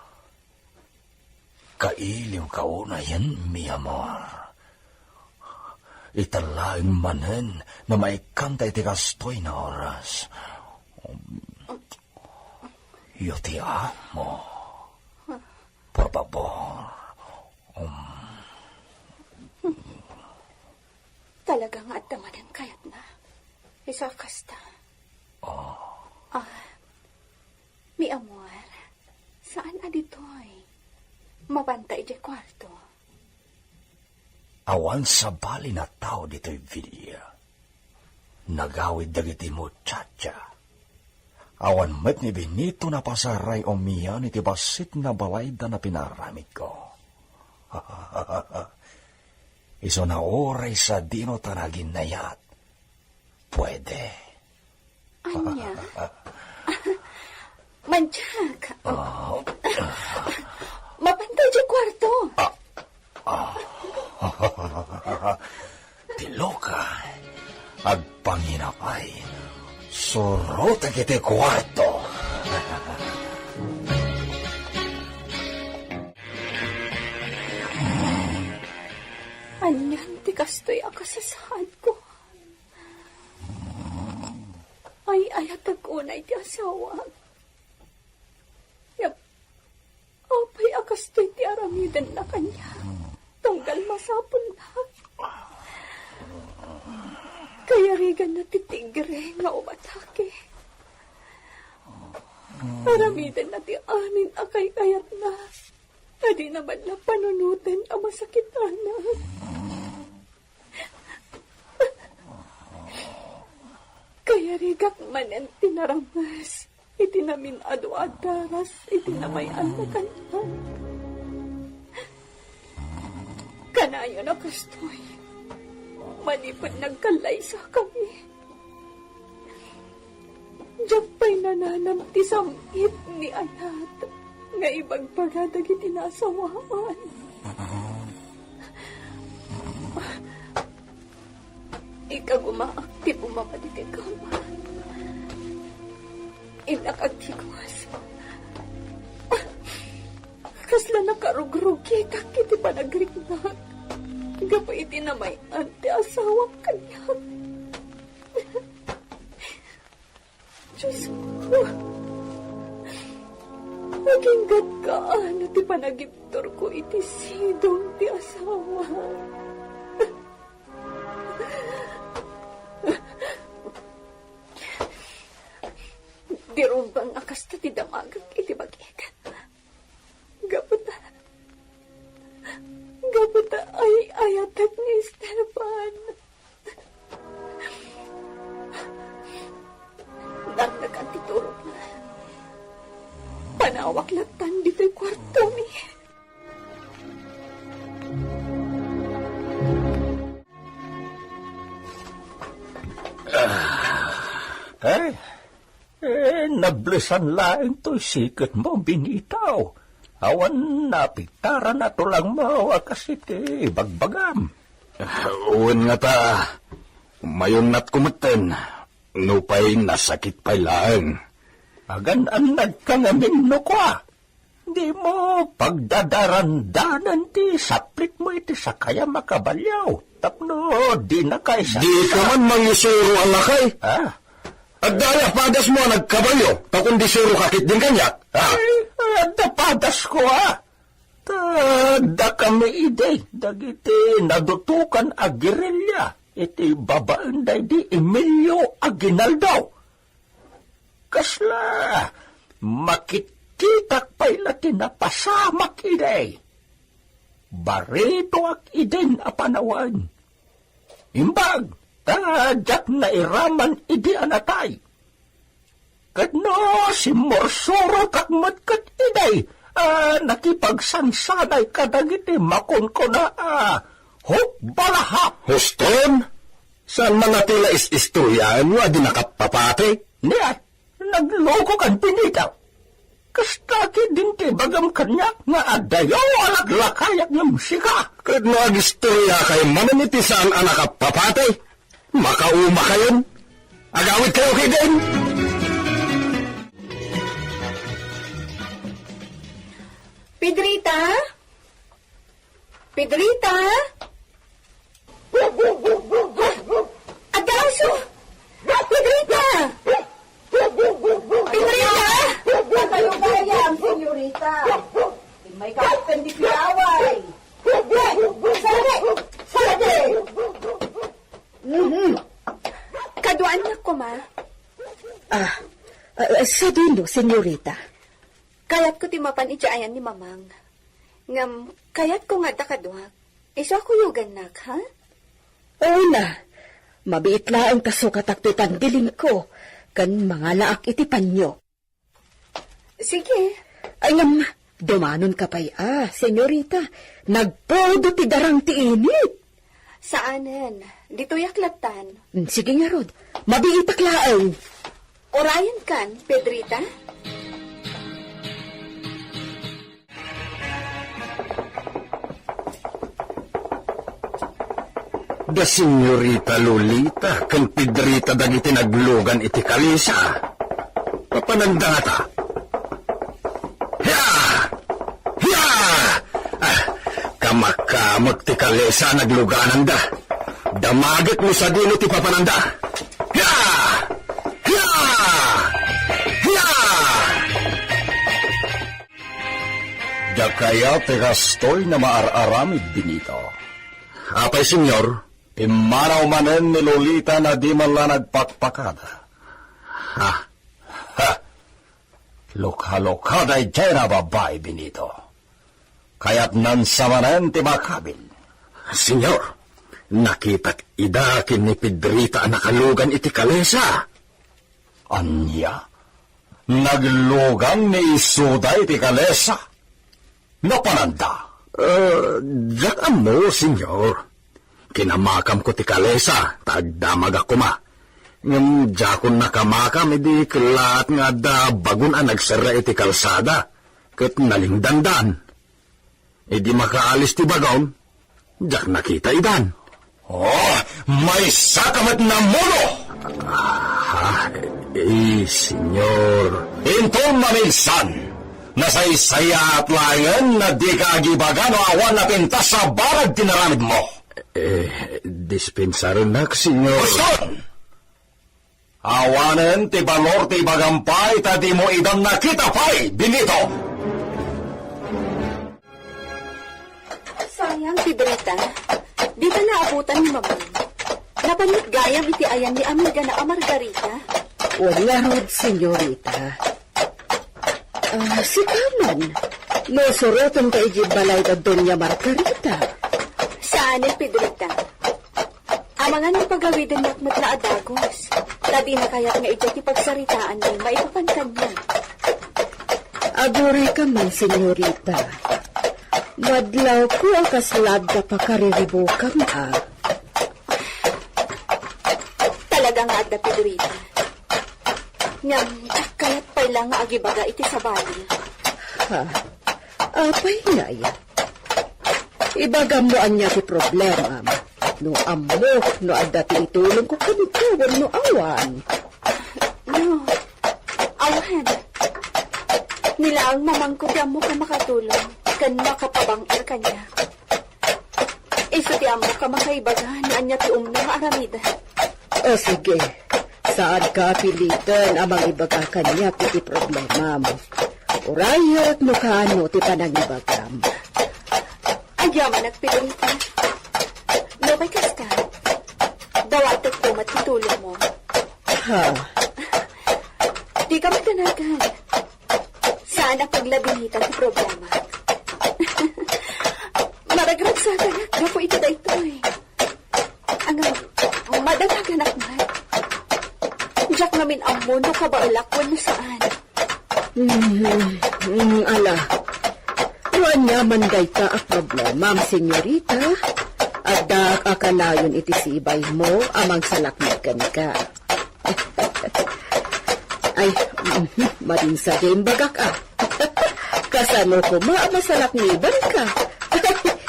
Kailiwka unayen, mi amor. Ita laeng manen a maikkanta iti kastoy a oras. Yo ti amo. Por fabor. Um. Talaga nga adda manen kayatna. Isu a kasta. Oh. Ah, mi amor, saan a ditoy. Mapanta idiay kuarto. Awan sabali a tao ditoy villa. Nagawid dagiti muchacha. Awan met ni Benito a pasaray umian iti bassit a balayda a pinaaramidko. Isu a uray sadino ta naginnayat. Pwede. Ania? Mantiak. Ah. Mapanta idiay kuarto. Ah. Ah. Ti loka. Agpangina pay. Surotek iti kuarto. Anian ti kastoy a kasasaadko? Ay-ayatek unay ti asawak. Ngem apay a kastoy ti aramidenna kaniak? Tunggal masapulna. Kayariganna ti tigre nga umatake. Aramidenna ti amin a kaykayatna. A dina met la panunoten a masakitanak. Kayarigak manen ti narames iti namin-adu a daras iti namay-an a kaniak. Kanayon a kastoy, manipud nagkallaysakami. Diak pay nananam ti sam-it ni ayat nga ibagbaga dagiti naasawaan. Ikagumaak ti bumabad iti kama. Innak agtigos. Kasla nakarugrugitak iti panagriknak gapu iti namay-an ti asawak kaniak. Diosko, aginggatka no ti panagibturko iti sidong ti asawa. Di rumbeng a kasta ti damagek iti bagik. Gapu ta, gapu ta ay-ayatek ni Esteban. Nagnagan ti turogna. Panawak lattan ditoy kuartomi. Ay, eh, nablesan laeng toy siketmo, Benito. Awan napigtaran a tulangmo a kas iti bagbagam. Wen ngata, mayunnatko metten, nupay nasakit pay laeng. Agan-annadka ngamin no kua. Dimo pagdadarandanan ti saplitmo iti sakayam a kabalio tapno dinaka isaksa. Dika man mangisuro a lakay. Ah? Adda aya padasmo a nagkabalio, ta kundi suroka ketdin kaniak. Ah? Ay, adda padasko, ah. Ta adda kami idi dagiti nadutokan a gerilya iti babaen daydi Emilio Aguinaldo. Kasla, makitkitak pay la ti napasamak idi. Baritoak idin a panawen. Imbag, ta diak nairaman idi a natay. Ket no simmursurotak met ket idi, a nakipagsansanay kadagiti makunkuna a hukbalahap. Huston, saan man a ti la is-istoryaenmo a dinaka papati? Nia, naglukokan, Benito. Kasta ketdin ti ibagam kaniak nga adayo a laklakayak ngem sika. Ket no agistoryakay manen iti saan a nakapapati, makaumakayon. Agawidkayo ketdin. Pedrita? Pedrita? Adda aso! Pedrita! Pedrita! Kakayo gayam, senyorita. Immay ka ken di piaway. Sadi! Sadi! Mhm. Kaduaannak koma. Ah, ah, sadino, senyorita? Kayatko ti mapan idiay ayan ni Mamang. Ngem kayatko nga adda kaduak. Isu a kuyogannak, ha? Una, mabiit laeng ta sukatak ti pandilinko, ken mangalaak iti panyo. Sige. Ay, ngem, dumanonka pay a, senyorita. Nagpudo ti darang ti init. Saanen. Ditoyak lattan. Mm, sige ngarud. Mabiitak laeng. Urayenkan, Pedrita? Da Senyorita Lolita ken Pedrita dagiti naglugan iti kalesa. Papananda ngata. Hia! Hia! Ah, kamakamek ti kalesa a naglugananda. Damagek no sadino ti papananda. Hia! Hia! Hia! Diak kayat ti kastoy nga maar-aramid, Benito. Apay, Senyor? Pimmanaw manen ni Lolita a di man la nagpakpakada. Ha? Ha? Lukalukada idiay a babai, Benito. Kayatnansa manen ti makabil. Senyor, nakitak ida ken ni Pedrita a nakalugan iti kalesa. Ania? Naglugan ni isuda iti kalesa? Napananda? Ah, diak ammo, Senyor. Kinamakamko ti kalesa, ta agdamagak koma. Ngem diakon nakamakam idi kellaat nga adda bagun a nagserrek iti kalsada, ket nalingdandan. Idi makaalis ti bagun, diak nakita idan. Oh, maysaka met namuno! Ah, eh, Senyor. Inton maminsan, nasaysayaat laengen a dika agibaga no awan napintas a barag ti naramidmo. Eh, dispensarennak, Senyor. Huston! Awanen ti balor ti ibagam pay ta dimo idan nakita pay, Benito! Yang Pedrita, dita naabutan ni Mamang. Nabanit gayam iti ayan ni amigana a Margarita. Wen ngarud, senyorita. Ah, sika man. No surotenka idiay balay da Doña Margarita. Saan, Pedrita. Amangan no pagawidennak met la a dagus. Ta dina kayat nga idiay ti pagsaritaanmi maipapan kaniak. Agurayka man, senyorita. Madlawko a kasla adda pakariribukam, a. Talaga nga adda, Pedrita. Ngem, diak kayat pay la nga agibaga iti sabali. Ha? Apay ngay? Ibagam no ania ti problemam. No ammok no adda ti itulongko kenka wenno awan. No, awan. Ni laeng mamangko ti ammok a makatulong ken makapabang-ir kaniak. Isu ti ammok a makaibaga no ania ti umno nga aramiden. O sige, saanka a piliten a mangibaga kaniak iti problemam. Urayek no kaano ti panangibagam. Agyamanak, Pedrita. No kay kasta, dawatek koma ti tulongmo. Ha? Dika magdanagan. Saan a paglabingitan ti problema. Maragragsakanak gapu iti daytoy. Ngem, madanaganak met. Diak ngamin ammo no kabaelak wenno saan. Mm, mm, ala. No ania man dayta a problemam, senyorita, addaak a kanayon iti sibaymo a mangsalaknib kenka. Ay, mhm, madin sadiay imbagak, a. Kasano koma a masalaknibanka?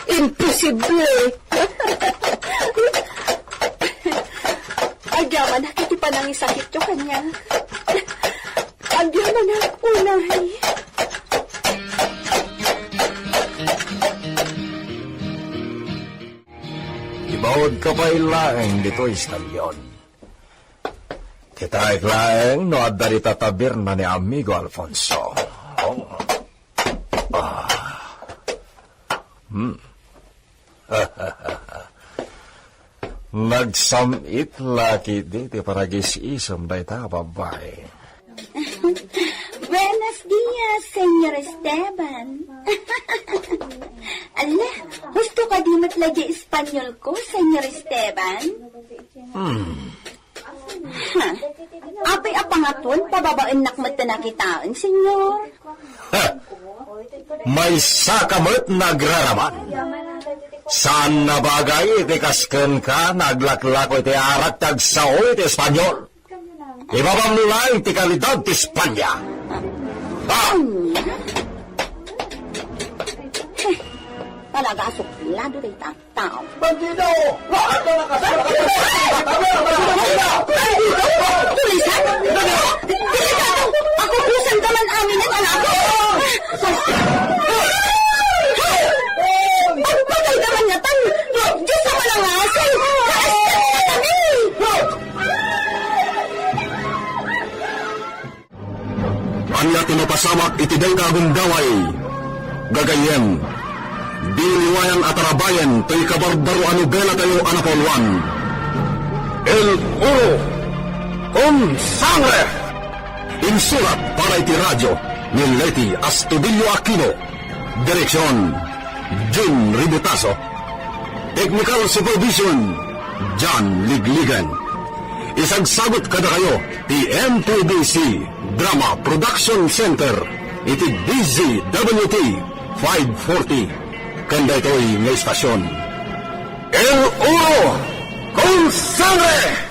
Imposible! Agyamanak iti panangisakityo kaniak. Agyamanak unay. Ibaudka pay laeng ditoy stalyon. Kitaek laeng no adda dita tabirna ni Amigo Alfonso. Oh. Ah. Hmm. Nagsam-it la ketdi ti paragis-isem dayta a babbai. Buenos dias, Señor Esteban. Ala, husto kadi met la diay Espanyolko, Señor Esteban? Hmm. Ha? Apay a pangaton, pababaennak met ti nakitaen, Señor? Ha! Maysaka met nga agraraman. Saan a bagay iti kas kenka nga aglaklako iti arak ti agsao iti Espanyol. Ibabam laeng ti kalidad ti Espanya. Ah! Ania? Eh, talaga a suplado dayta a tao. Bandido! Bakit ka nakasal? Bandido! Tulisan! Delikado! Akukusanka man amin, anak! Agpatayka man ngatan! Diyos a manangasay! Kaasat ka kami! Ania ti mapasamak iti dayta a gundaway? Gagayyem, diniwayan a tarabayen toy kabarbaro a nobelatayo a napauluan. El Oro con Sangre! Insurat para iti radio ni Leti Astudillo Aquino. Direksyon, Jun Ributaso. Technical Supervision, John Ligligan. Isagsagut kadakayo ti M P B C Drama Production Center iti D Z W T five forty. Ken daytoy nga istasyon, El Oro con Sangre!